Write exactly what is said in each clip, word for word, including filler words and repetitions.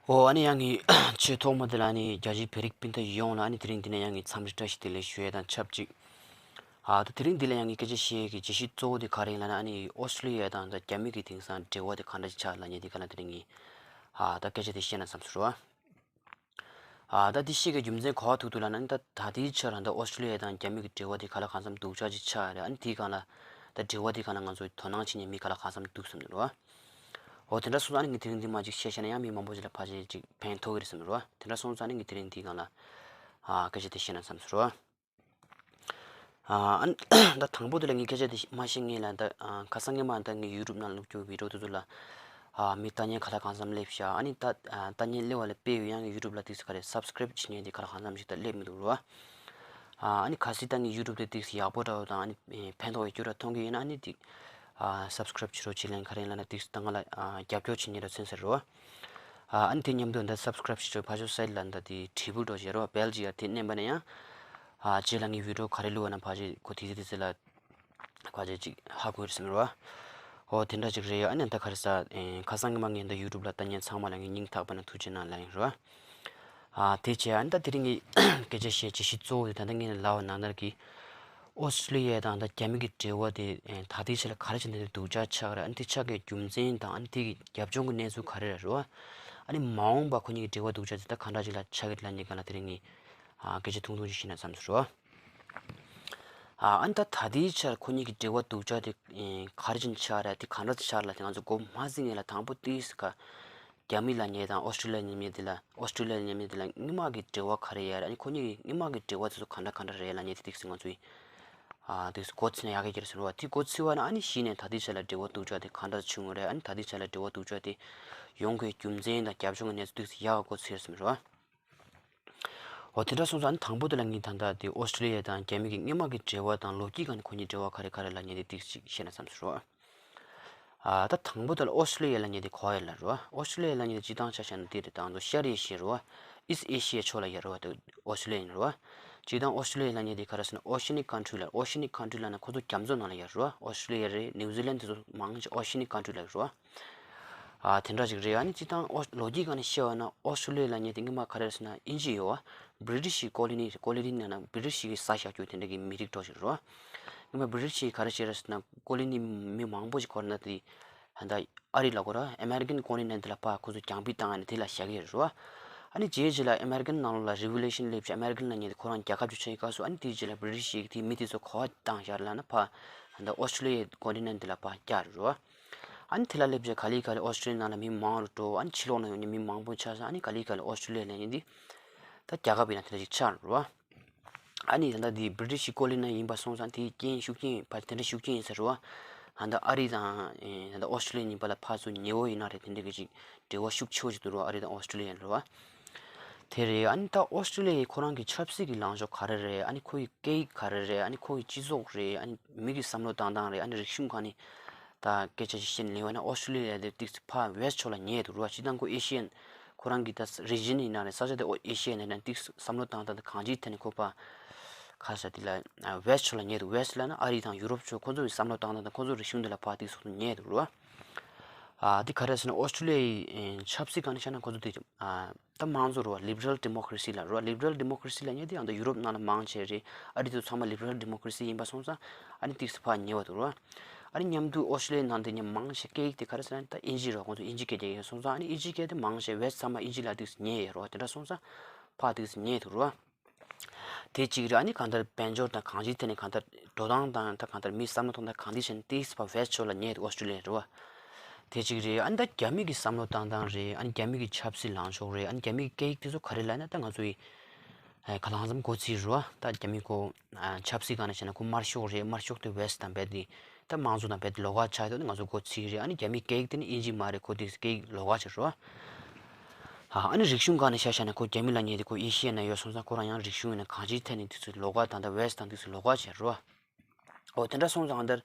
ཨོ་ཨ་ནི་ཡང་ངས་ཆེས་ཐོག་མ་དེ་ལ་ཨ་ནི་རྒྱ་ཆེའི་བོད་རིགས་སྤུན་ཟླ་ཡོངས་ལ་ཨ་ནི་དེ་རིང་འདི་ནས་ཡང་ངས་འཚམས་འདྲི་བཀྲ་ཤིས་བདེ་ལེགས་ཞུ་ཡས་དང་ཆབས་ཅིག་ཨ་ད་དེ་རིང་འདི་ལ་ཡང་ངས་སྐད་ཆ་བཤད་ཡས་ཀྱི་བརྗོད་གཞི་གཙོ་བོ་དེ་ག་རེ་ཡིན་ལབ་ན་ཨ་ནི་ཨོ་སི་ཀྲི་ལི་ཡ་དང་ད་རྒྱ་མི་གི་དེང་སང་འབྲེལ་བ་དེ་ག་འདྲ་ཅིག་ཆགས་ལབ་མཁན་དེ་ག་ལ་དེ་རིང་ངས་ཨ་ད་སྐད་ཆ་དེ་བཤད་ན་བསམ་སོང་རོ། ཨ་ད་དེ་བཤད་ཀྱི་རྒྱུ་མཚན་ག་པར་ཐུག་འདུག་ལབ་ན་ཨ་ནི་ད་ད་ལྟའི་ཆར་ད་ཨོ་སི་ཀྲི་ལི་ཡ་དང་རྒྱ་མི་གི་འབྲེལ་བ་དེ་ག་ལ་གང་འཚམ་སྡུག་ཅག་ཅིག་ཆགས་རེད། ཨ་ནི་དེའི་སྒང་ལ་ད་འབྲེལ་བ་དེ་སྒང་ལ་ང་ཚོ་དོ་སྣང་བྱེད་མཁན་མི་ག་ལ་གང་འཚམ་འདུག་བསམ་འདུག་རོ། འོ་དེ་འདྲ་སོང་ཙང་ནི་ངས་དེ་རིང་འདི་མ་ཅིག་བཤད་བཞག་ན་ཡང་མི་མང་པོ་ཅིག་ལ་ཕལ་ཆེར་ཅིག་ཕན་ཐོགས་ཀྱི་རེད་བསམ་རོ། དེ་འདྲ་སོང་ཙང་ནི་ངས་དེ་རིང་འདིའི་སྒང་ལ་ཨ་སྐད་ཆ་དེ་བཤད་ན་བསམ་སོང་རོ། ཨ་ཨ་ད་དང་པོ་དེ་ལ་ངས་སྐད་ཆ་དེ་མ་བཤད་སྔོན་ལ་ད་ཨ་ཁ་སང་ཉི་མ་ད་ངས་ཡུ་ཊུབ་ནང་བླུགས་རྒྱུ་བི་ཌི་ཡོ་དེ་ཚོ་ལ་ཨ་མི་ལྟ་མཁན་ག་ལ་གང་འཚམ་སླེབས་ཤག་ཨ་ནི་ད་ཨ་ལྟ་མཁན་སླེབས་པ་ལ་དཔེ་ཡོད་ཡང་ཡུ་ཊུབ་ལ་དེ་ཚོ་ག་རེ་སབ་སི་ཀ་རེབ་བྱེད་མཁན་དེ་ག་ལ་གང་འཚམ་ཞིག་ད་སླེབས་མི་འདུག་རོ། ཨ་ནི་གལ་སྲིད་ད་ངའི་ཡུ་ཊུབ་དེ་ཏིག་ཙམ་ཡག་པོ་འདྲ་བོ་དང་ཨ་ནི་ཕན་ཐོགས་ཡོད་རྒྱུ་འདྲ་མཐོང་གི་ཡིན་ན་ཨ་ནི་ཏིག་ཨ་སབ་སི་ཀ་རེབ་བྱེད་རོགས་བྱེད་ལན་ག་རེ་ལབ་ན་ཏིག་ཙམ་ད་ང་ལ་ཨ་རྒྱབ་སྐྱོར་བྱེད་མཁན་འདྲ་མཚོན་ཟེར་རོ། ཨ་ནི་དེ་མཉམ་དུ་ད་སབ་སི་ཀ་རེབ་བྱེད་རོགས་ཕར་ཕྱོགས་སའིཌ་ལ་ད་དེ་དྲིལ་བུ་འདྲ་བོ་ཡོད་རོ། བྷེལ་གཅིག་ཡ་དེ་མནན་པ་ན་ཡང་ཨ་རྗེས་ལ་ངའི་བི་ཌི་ཡོ་ག་རེ་བླུགས་པ་ན་ཕར་ཕྱོགས་ཁོ་དེ་ཚོ་དེ་ཚོ་ལ་ཁ་ཆེ་ཅིག་ཧ་གོ་ཡོད་ཟེར་རོ། ཨོ་དེ་འདྲ་ཅིག་རེད། ཨ་ནི་ད་ག་རེ་ཟ་ཨེ་ཁ་སང་ཉི་མ་ངས་ད་ཡུ་ཊུབ་ལ་ལྟ་མཁན་ཚང་མ་ལ་ངས་སྙིང་ཐག་པ་ནས་ཐུགས་རྗེ་གནང་ལབ་ཡིན་རོ། ཨ་དེ་བྱས་ཨ་ནི་ད་དེ་རིང་གི་སྐད་ཆ་བཤད་བརྗོད་གཞི་གཙོ་བོ་དེ་ད་ལྟ་ངས་ལབ་པ་ནང་ལྟར་གྱི་ཨོ་སི་ཀྲི་ལི་ཡ་དང་ད་རྒྱ་མི་གི་འབྲེལ་བ་དེ་ཨེ་ད་ལྟའི་ཆ་ལ་ག་རེ་བྱས་ནས་སྡུག་ཅག་ཆགས་རེད། ཨ་ནི་དེ་ཆགས་ཀྱི་རྒྱུ་མཚན་དང་ཨ་ནི་དེ་གི་རྒྱབ་ལྗོངས་ཀྱི་གནས་ཚུལ་ག་རེ་རེད་རོ། ཨ་ནི་མ་འོངས་པ་ཁོ་གཉིས་ཀྱི་འབྲེལ་བ་སྡུག་ཅག་དེ་ད་ག་འདྲ་ཅིག་ལ་ཆགས་ཀྱི་རེད་ལབ་མཁན་སྒང་ལ་དེ་རིང་ངས་ཨ་སྐད་ཆ་ཐུང་ཐུང་ཅིག་བཤད་ན་བསམ་སོང་རོ། ཨ་ཨ་ནི་ད་ད་ལྟའི་ཆར་ཁོ་གཉིས་ཀྱི་འབྲེལ་བ་སྡུག་ཅག་དེ་ཨེ་ག་རེ་བྱས་ནས་ཆགས་རེད། དེ་ག་འདྲ་ཆགས་རེད་ལབ་དེ་ང་ཚོ་མགོ་མ་ཚོས་སྔོན་ལ་དང་པོ་དེ་ག་རྒྱ་མི་ལབ་མཁན་དང་ཨོ་སི་ཀྲི་ལི་ཡ་ལབ་མཁན་དེ་ལ་ཨོ་སི་ཀྲི་ལི་ཡ་ལབ་མཁན་དེ་ལ་སྔོན་མ་གི་འབྲེལ་བ་ག་རེ་ཡོད་རེད། ཨ་ནི་ཁོ་གཉིས་ཀྱི་སྔོན་མ་གི་འབྲེལ་བ་དེ་ཚོ་ག་འདྲ་ག་འདྲ་རེད་ལབ་མཁན་དེ་ཏིག་ཙམ་ང་ཚོས་ཨ་ཏིག་ཙམ་མགོ་ཚོས་ན་ཡག་གི་རེད་ཟེར་བ། དེ་མགོ་ཚོས་པ་ན་ཨ་ནི་གཞི་ནས་ད་ལྟའི་ཆ་ལ་འབྲེལ་བ་སྡུག་ཅག་དེ་ག་འདྲ་བྱུང་ཡོད་རེད། ཨ་ནི་ད་ལྟའི་ཆ་ལ་འབྲེལ་བ་སྡུག་ཅག་དེ་ཡོང་དགོས་རྒྱུ་མཚན་དང་རྒྱབ་ལྗོངས་ཀྱི་གནས་ཚུལ་ཏིག་ཙམ་ཡག་ག་མགོ་ཚོས་ཟེར་བ། འོ་དེ་འདྲ་སོང་ཙང་ཨ་ནི་དང་པོ་དེ་ལ་ངས་ད་ལྟ་དེ་ཨོ་སི་ཀྲི་ལི་ཡ་དང་རྒྱ་མི་གི་སྔོན་མ་གི་འབྲེལ་བ་དང་ལོ་རྒྱུས་སྒང་ནས་ཁོ་གཉིས་འབྲེལ་བ་ག་རེ་ག་རེ་ལབ་མཁན་དེ་ཏིག་ཙམ་ཅིག་བཤད་ན་བསམ་སོང་རོ། ཨ་ད་དང་པོ་དེ་ལ་ཨོ་སི་ཀྲི་ལི་ཡ་ལབ་མཁན་དེ་ག་པར་ཡོད་ལབ་རོ། ཨོ་སི་ཀྲི་ལི་ཡ་ལབ་མཁན་དེ་སྤྱིར་བཏང་ཆ་བཞག་ན་དེ་རེད། ད་ང་ཚོ་ཤར་ཨེ་ཤི་ཡ་རོ། ཨིསི་ཊི་ཨེ་ཤི་ཡའི་ཕྱོགས་ལ་ཡོད་རོ། ཨོ་སི་ཀྲི་ལི་ཡ་ཡིན་རོ། སྤྱིར་བཏང་ཨོ་སི་ཀྲི་ལི་ཡ་ལབ་མཁན་དེ་ག་རེ་ཟེར་ན་ཨོ་ཤི་ཡ་ནིག་ཀན་ཊི་རི་ལབ། ཨོ་ཤི་ཡ་ནིག་ཀན་ཊི་རི་ལབ་ན་ཁོ་ཚོ་རྒྱ་མཚོ་ནང་ལ་ཡོད་རོ། ཨོ་སི་ཀྲི་ལི་ཡ་རེད། ནིའུ་ཛི་ལན་དེ་ཚོ་མང་ཆེ་ཨོ་ཤི་ཡ་ནིག་ཀན་ཊི་རི་ལབ་རོ། ཨ་དེ་འདྲ་ཞིག་རེད། ཨ་ནི་སྤྱིར་བཏང་ཨོ་ལོ་རྒྱུས་སྒང་ནས་བཤད་པ་ན་ཨོ་སི་ཀྲི་ལི་ཡ་ལབ་མཁན་དེ་སྔོན་མ་ག་རེ་རེད་ཟེར་ན་དབྱིན་ཇི་ཡོད་པ། བྷི་རི་ཊི་ཤི་ཀོ་ལི་ནི་རེད། ཀོ་ལི་ནི་ནང་ན་བྷི་རི་ཊི་ཤི་གིས་ཟ་བཞག་རྒྱུ་དེ་འདྲ་གི་མི་རིགས་འདྲ་ཞིག་རེད་པ། སྔོན་མ་བྷི་རི་ཊི་ཤི་གིས་ག་རེ་བྱས་རེད་ཟེར་ན་ཀོ་ལི་ནི་མི་མང་པོ་ཞིག་ཁོ་རང་ད་དེ་ད་ཨ་རི་ལ་གོ་ར་ཨ་མེ་རི་ཀན་ཀོན་ཊི་ནེན་ཊི་ལ་ཕར་ཁོ་ཚོ་རྒྱང་འབུད་བཏང་ནས་དེ་ལ་བཞག་གི་རེད་པ། ཨ་ནི་རྗེས་རྗེས་ལ་ཨ་མེ་རི་ཀན་ནང་ལོགས་ལ་རི་ཝོ་ལུ་ཤན་སླེབས་བྱས་ཨ་མེ་རི་ཀན་ལབ་མཁན་དེ་ཁོ་རང་རྒྱལ་ཁབ་ཅིག་ཆགས་ཡི་སྐབས་སུ་ཨ་ནི་དེའི་རྗེས་ལ་བྷི་རི་ཊི་ཤི་གིས་དེའི་མི་དེ་ཚོ་ག་པར་བཏང་བཞག་ལབ་ན་ཕར་ད་ཨོ་སི་ཀྲི་ལི་ཡའི་ཀོན་ཊི་ནེན་ཊི་ལ་ཕར་བསྐྱལ་རེད་པ། ཨ་ནི་དེ་ལ་སླེབས་བྱས་ག་ལེ་ག་ལེ་ཨོ་སི་ཀྲི་ལི་ཡ་ནང་ལ་མི་མང་རུ་འགྲོ། ཨ་ནི་ཕྱི་ལོགས་ན་ཡོད་མཁན་མི་མང་པོ་ཆགས་སོང་། ཨ་ནི་ག་ལེ་ག་ལེ་ཨོ་སི་ཀྲི་ལི་ཡ་ལབ་མཁན་འདི་ད་རྒྱལ་ཁབ་ཡིན་ན་དེ་འདྲ་ཞིག་ཆགས་རེད་པ། ཨ་ནི་ད་ལྟ་འདི་བྷི་རི་ཊི་ཤི་ཀོ་ལི་ནི་ཡིན་པ་སོང་ཙང་དེའི་རྐྱེན་ཤུགས་རྐྱེན་ད་དེ་འདྲ་ཤུགས་རྐྱེན་ཡིན་ས་རེད་པ། ཨ་ད་ཨ་རི་དང་ཨེ་ད་ལྟ་ཨོ་སི་ཀྲི་ལི་ཡ་གཉིས་བར་ལ་ཕར་ཚུར་ཉེ་པོ་ཡིན་ན་རེད། དེ་འདྲ་གི་ཅིག་འབྲེལ་བ་ཤུགས་ཆེ་པོ་ཅིག་འདུག་རེད་པ། ཨ་རི་དང་ཨོ་སི་ཀྲི་ལི་ཡ་རེད་པ། དེ་རེད། ཨ་ནི་ད་ཨོ་སི་ཀྲི་ལི་ཡ་ཁོ་རང་གི་ཆབ་སྲིད་ཀྱི་ལངས་ཕྱོགས་ག་རེ་རེད། ཨ་ནི་ཁོ་གི་སྐད་ཡིག་ག་རེ་རེད། ཨ་ནི་ཁོ་གི་སྤྱི་ཚོགས་རེད། ཨ་ནི་མི་གི་བསམ་བློ་བཏང་སྟངས་རེད། ཨ་ནི་རིག་གཞུང་སྒང་ནས་ད་སྐད་ཆ་ཞིག་བཤད་ནས་ལེན་པ་ན་ཨོ་སི་ཀྲི་ལི་ཡ་དེ་ཏིག་ཙམ་ཕར་ཝེ་སི་ཊི་ཕྱོགས་ལ་ཉེ་འདུག་རེད་པ། སྤྱིར་བཏང་ཁོ་ཨེ་ཤི་ཡན་ཁོ་རང་གི་ད་རི་ཇན་ཡིན་ན་རེད། ས་ཆ་དེ་ཨོ་ཨེ་ཤི་ཡ་ཡིན་ན་ཏིག་ཙམ་བསམ་བློ་བཏང་སྟངས་དང་གང་ཅིའི་ཐད་ནས་ཁོ་ཕར་ག་རེ་ཟེར་དེ་ལ་ཝེ་སི་ཊི་ཕྱོགས་ལ་ཉེ་འདུག་ཝེ་སི་ཊི་ལབ་ན་ཨ་རི་དང་ཡུ་རོབ་ཕྱོགས། ཁོ་ཚོ་གི་བསམ་བློ་བཏང་སྟངས་དང་ཁོ་ཚོ་རིག་གཞུང་དེ་ལ་ཕར་ཏིག་ཙམ་ཉེ་འདུག་རེད་པ། ཨ་དེ་ག་རེ་ཟེར་ན་ཨོ་སི་ཀྲི་ལི་ཡའི་ཨེ་ཆབ་སྲིད་སྒང་ནས་བཤད་ན་ཁོ་ཚོ་དེ་ཨ་ད་དམངས་གཙོ་རེད་པ། ལི་བྷི་རལ་ཌི་མོ་ཀི་རེ་སི་ལབ་རེད་པ། ལི་བྷི་རལ་ཌི་མོ་ཀི་རེ་སི་ལབ་མཁན་དེ་ཡང་ད་ཡུ་རོབ་ནང་ལ་མང་ཆེ་རེད། ཨ་རི་དེ་ཚོ་ཚང་མ་ལི་བྷི་རལ་ཌི་མོ་ཀི་རེ་སི་ཡིན་པ་སོང་ཙང་ཨ་ནི་ཏིག་ཙམ་ཕར་ཉེ་བ་འདུག་རེད་པ། ཨ་ནི་མཉམ་དུ་ཨོ་སི་ཀྲི་ལི་ཡའི་ནང་དེ་ནས་མང་ཆེ་སྐད་ཡིག་དེ་ག་རེ་ཟེར་ན་ད་དབྱིན་ཇི་རེད་པ། ཁོང་ཚོ་དབྱིན་ཇི་སྐད་རྒྱག་གི་ཡོད་སོང་ཙང་ཨ་ནི་དབྱིན་ཇི་སྐད་དེ་མང་ཆེ་ཝེ་སི་ཊི་ཚང་མ་དབྱིན་ཇི་ལ་ཏིག་ཙམ་ཉེ་ཡོད་རེད་པ། དེ་འདྲ་སོང་ཙང་ཕར་ཏིག་ཙམ་ཉེ་འདུག་རེད་པ། དེ་གཅིག་རེད། ཨ་ནི་གང་ལྟར་དཔལ་འབྱོར་དང་གང་ཅིའི་ཐད་ནས་གང་ལྟར་འགྲོ་སྟངས་དང་ད་གང་ལྟར་མིའི་བསམ་བློ་གཏོང་སྟངས་གང་ཅིའི་ཐད་ནས་ཏིག་ཙམ་ཕར་ཝེ་སི་ཊི་ཕྱོགས་ལ་ཉེ་འདུག་ཨོ་སི་ཀྲི་ལི་ཡ་རེད་པ། དེ་གཅིག་རེད། ཨ་ནི་ད་རྒྱ་མི་གི་བསམ་བློ་གཏོང་སྟངས་རེད། ཨ་ནི་རྒྱ་མི་གི་ཆབ་སྲིད་ལངས་ཕྱོགས་རེད། ཨ་ནི་རྒྱ་མི་གི་སྐད་ཡིག་དེ་ཚོ་ག་རེ་ལབ་ན་ད་ང་ཚོ་ཡི་ཨེ་ག་ལ་གང་འཚམ་མགོ་ཚོས་རེད་པ། ད་རྒྱ་མི་ཁོ་ཨ་ཆབ་སྲིད་སྒང་ནས་བཤད་ན་ཁོ་དམར་ཤོག་རེད། དམར་ཤོག་དེ་ཝེ་སི་ཊི་དང་རྦད་དེ་ད་དམངས་གཙོ་དང་རྦད་དེ་ལོགས་ཀ་ཆགས་ཡོད་དུས་ང་ཚོ་མགོ་ཚོས་རེད། ཨ་ནི་རྒྱ་མིའི་སྐད་ཡིག་དེ་ནི་དབྱིན་ཇི་མ་རེད། ཁོ་དེ་སྐད་ཡིག་ལོགས་ཀ་ཅིག་རེད་པ། ཨ་ནི་རིག་གཞུང་སྒང་ནས་ཆ་བཞག་ན་ཁོ་རྒྱ་མི་ལབ་མཁན་དེ་ཁོ་ཨེ་ཤི་ཡ་ནང་ཡོད་སོང་ཙང་ཁོ་རང་ཡང་རིག་གཞུང་ཡིན་ན་གང་ཅིའི་ཐད་ནས་དེ་ཚོ་ལོགས་ཀ་དང་ད་ཝེ་སི་ཊི་དང་དེ་ཚོ་ལོགས་ཀ་བྱས་རེད་པ། འོ་དེ་འདྲ་སོང་ཙང་ཨ་ནི་ད་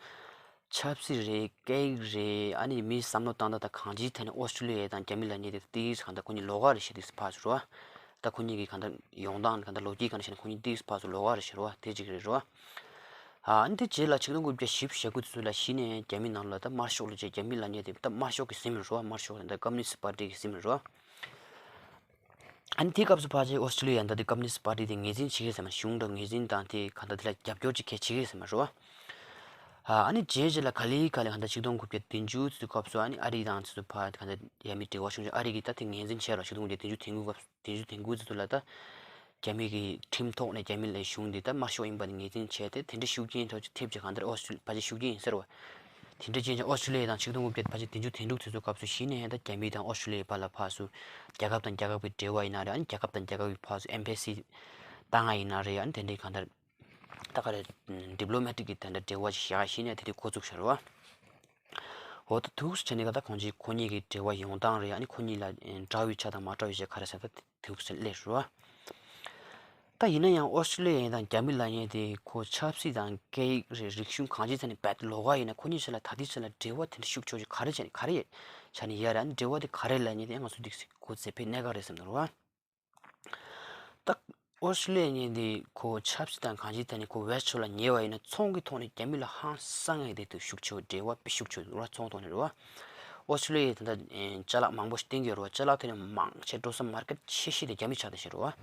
ཆབ་སྲིད་རེད། སྐད་ཡིག་རེད། ཨ་ནི་མིའི་བསམ་བློ་གཏོང་སྟངས་དང་གང་ཅིའི་ཐད་ནས་ཨོ་སི་ཀྲི་ལི་ཡ་དང་རྒྱ་མི་ལབ་མཁན་དེ་ཏིག་ཙམ་གང་ལྟར་ཁོ་གཉིས་ལོགས་ཀ་རེད་ཤག་ཏིག་ཙམ་ཕར་ཚུར་རེད་པ། ད་ཁོ་གཉིས་ཀྱི་གང་ལྟར་ཡོང་སྟངས་གང་ལྟར་ལོ་རྒྱུས་སྒང་ནས་བཤད་ན་ཁོ་གཉིས་ཏིག་ཙམ་ཕར་ཚུར་ལོགས་ཀ་རེད་ཤག་རེད་པ། དེ་གཅིག་རེད་རོ། ཨ་ནི་དེ་རྗེས་ལ་ཆིག་སྟོང་དགུ་བརྒྱ་བཞི་བཅུ་ཞེ་དགུ་དེ་ཚོ་ལ་གཞི་ནས་རྒྱ་མི་ནང་ལ་ད་དམར་ཤོག་ལབ་བྱས་རྒྱ་མི་ལབ་མཁན་དེ་ད་དམར་ཤོག་གི་ཟིན་པ་རེད་རོ། དམར་ཤོག་ད་ཀམ་མུ་ནིསི་པར་ཊི་གི་ཟིན་པ་རེད་རོ། ཨ་ནི་དེའི་སྐབས་སུ་ཕལ་ཆེར་ཨོ་སི་ཀྲི་ལི་ཡ་ཡིན་ད་དེ་ཀམ་མུ་ནིསྟ་པར་ཊི་དེ་ངོས་འཛིན་བྱེད་ཀྱི་ཟེར་མ་གཞུང་འདྲ་ངོས་འཛིན་དང་དེ་ག་འདྲ་དེ་ལ་རྒྱབ་སྐྱོར་ཅིག་གལ་བྱེད་ཀྱི་ཟེར་མ་རེད་བ། ཨ་ནི་རྗེས་རྗེས་ལ་ག་ལེ་ག་ལེ་ག་འདྲ་ཆིག་སྟོང་དགུ་བརྒྱ་བདུན་ཅུ་ཙམ་སྐབས་སུ་ཨ་ནི་ཨ་རི་དང་ཚོ་ཕར་ག་འདྲ་རྒྱ་མི་འབྲེལ་བ་བྱུང་རྗེས་ཨ་རི་གིས་ད་དེ་ངོས་འཛིན་བྱས་རོགས། ཆིག་སྟོང་དགུ་བརྒྱ་བདུན་ཅུ་དོན་དགུ་སྐབས་བདུན་ཅུ་དོན་དགུ་ཙམ་དུ་ལ་ད་རྒྱ་མི་གི་ཁྲིམས་ཐོག་ནས་རྒྱ་མི་ལ་གཞུང་འདི་ད་དམར་ཤོག་ཡིན་པ་ནི་ངོས་འཛིན་བྱས་ཏེ་དེ་འདྲ་ཤུགས་རྐྱེན་ཐོག་ཅིག་ཐེབས་རྗེས་གང་ལྟར་ཨོ་སི་ཀྲི་ཕལ་ཆེར་ཤུགས་རྐྱེན་ཡིན་ཟེར་བ། དེ་འདྲ་རྐྱེན་ཅིག་ཨོ་སི་ཀྲི་ལི་ཡ་དང་ཆིག་སྟོང་དགུ་བརྒྱ་ཕལ་ཆེར་བདུན་ཅུ་དོན་དྲུག་དུས་ཚོད་སྐབས་སུ་གཞི་ནས་ད་རྒྱ་མི་དང་ཨོ་སི་ཀྲི་ལི་ཡའི་བར་ལ་ཕར་ཚུར་རྒྱལ་ཁབ་དང་རྒྱལ་ཁབ་ཀྱི་འབྲེལ་བ་ཡིན་ན་རེད། ཨ་ནི་རྒྱལ་ཁབ་དང་རྒྱལ་ཁབ་ཀྱི་ཕར་ཚུར་ཨེམ་བྷེ་སི་བཏང་ཡ་ཡིན་ན་རེད། ཨ་ནི་དེ་འདྲའི་གང་ལྟར་ད་ག་རེ་ཌི་པི་ལོ་མེ་ཊིག་གི་དེ་འདྲ་འབྲེལ་བ་ཞིག་བཞག་གཞི་ནས་དེ་འདྲའི་འགོ་བཙུགས་བཞག་རེད་བ། འོ་ད་འདུག་སེ་བྱས་ནས་ད་ཁོང་ཚོས་ཁོ་གཉིས་ཀྱི་འབྲེལ་བ་ཡོང་སྟངས་རེད། ཨ་ནི་ཁོ་གཉིས་ལ་འདྲ་བའི་ཆ་དང་མ་འདྲ་བའི་ཆ་ག་རེ་ཟེར་ད་འདུག་སེ་སླེབས་རེད་བ། ད་ཡིན་ན་ཡང་ཨོ་སི་ཀྲི་ལི་ཡ་དང་རྒྱ་མི་ལབ་མཁན་དེ་ཁོ་ཆབ་སྲིད་དང་སྐད་ཡིག་རེད། རིག་གཞུང་གང་ཅིའི་ཐད་ནས་རྦད་ལོགས་ཀ་ཡིན་ན་ཁོ་གཉིས་ཆ་ལ་ད་ལྟའི་ཆ་ལ་འབྲེལ་བ་དེ་འདྲ་ཤུགས་ཆེ་བ་ཞིག་ག་རེ་བྱས་ནས་ག་རེ་བྱས་ནས་ཡོད་རེད། ཨ་ནི་འབྲེལ་བ་དེ་ག་རེ་ལབ་མཁན་དེ་ང་ཚོ་འདུག་སེ་གོ་ཚད་དཔེ་གནད་འགག་རེད་བསམ་འདུག་ར། ད་ཨོ་སི་ཀྲི་ལི་ཡ་གཉིས་དེ་ཁོ་ཆབ་སྲིད་དང་གང་ཅིའི་ཐད་ནས་ཁོ་ཝེ་སི་ཊི་ཕྱོགས་ལ་ཉེ་བ་ཡིན་ན་ཚོང་གི་ཐོག་ནས་རྒྱ་མི་ལ་ཧང་སང་ངེས་དེ་དུ་ཤུགས་ཆེ་བ་འབྲེལ་བ་དཔེ་ཤུགས་ཆེ་བ་འདུག་ར། ཚོང་ཐོག་ནས་རེད་བ། ཨོ་སི་ཀྲི་ལི་ཡ་ད་ལྟ་ཅ་ལག་མང་པོ་ཞིག་བཏོན་གྱི་ཡོད་རེད་བ། ཅ་ལག་དེ་ནས་མང་ཆེ་འགྲོ་ས་མར་ཀེཊ་ཆེ་ཤོས་དེ་རྒྱ་མི་ཆགས་བསྡད་ཤག་རེད་བ།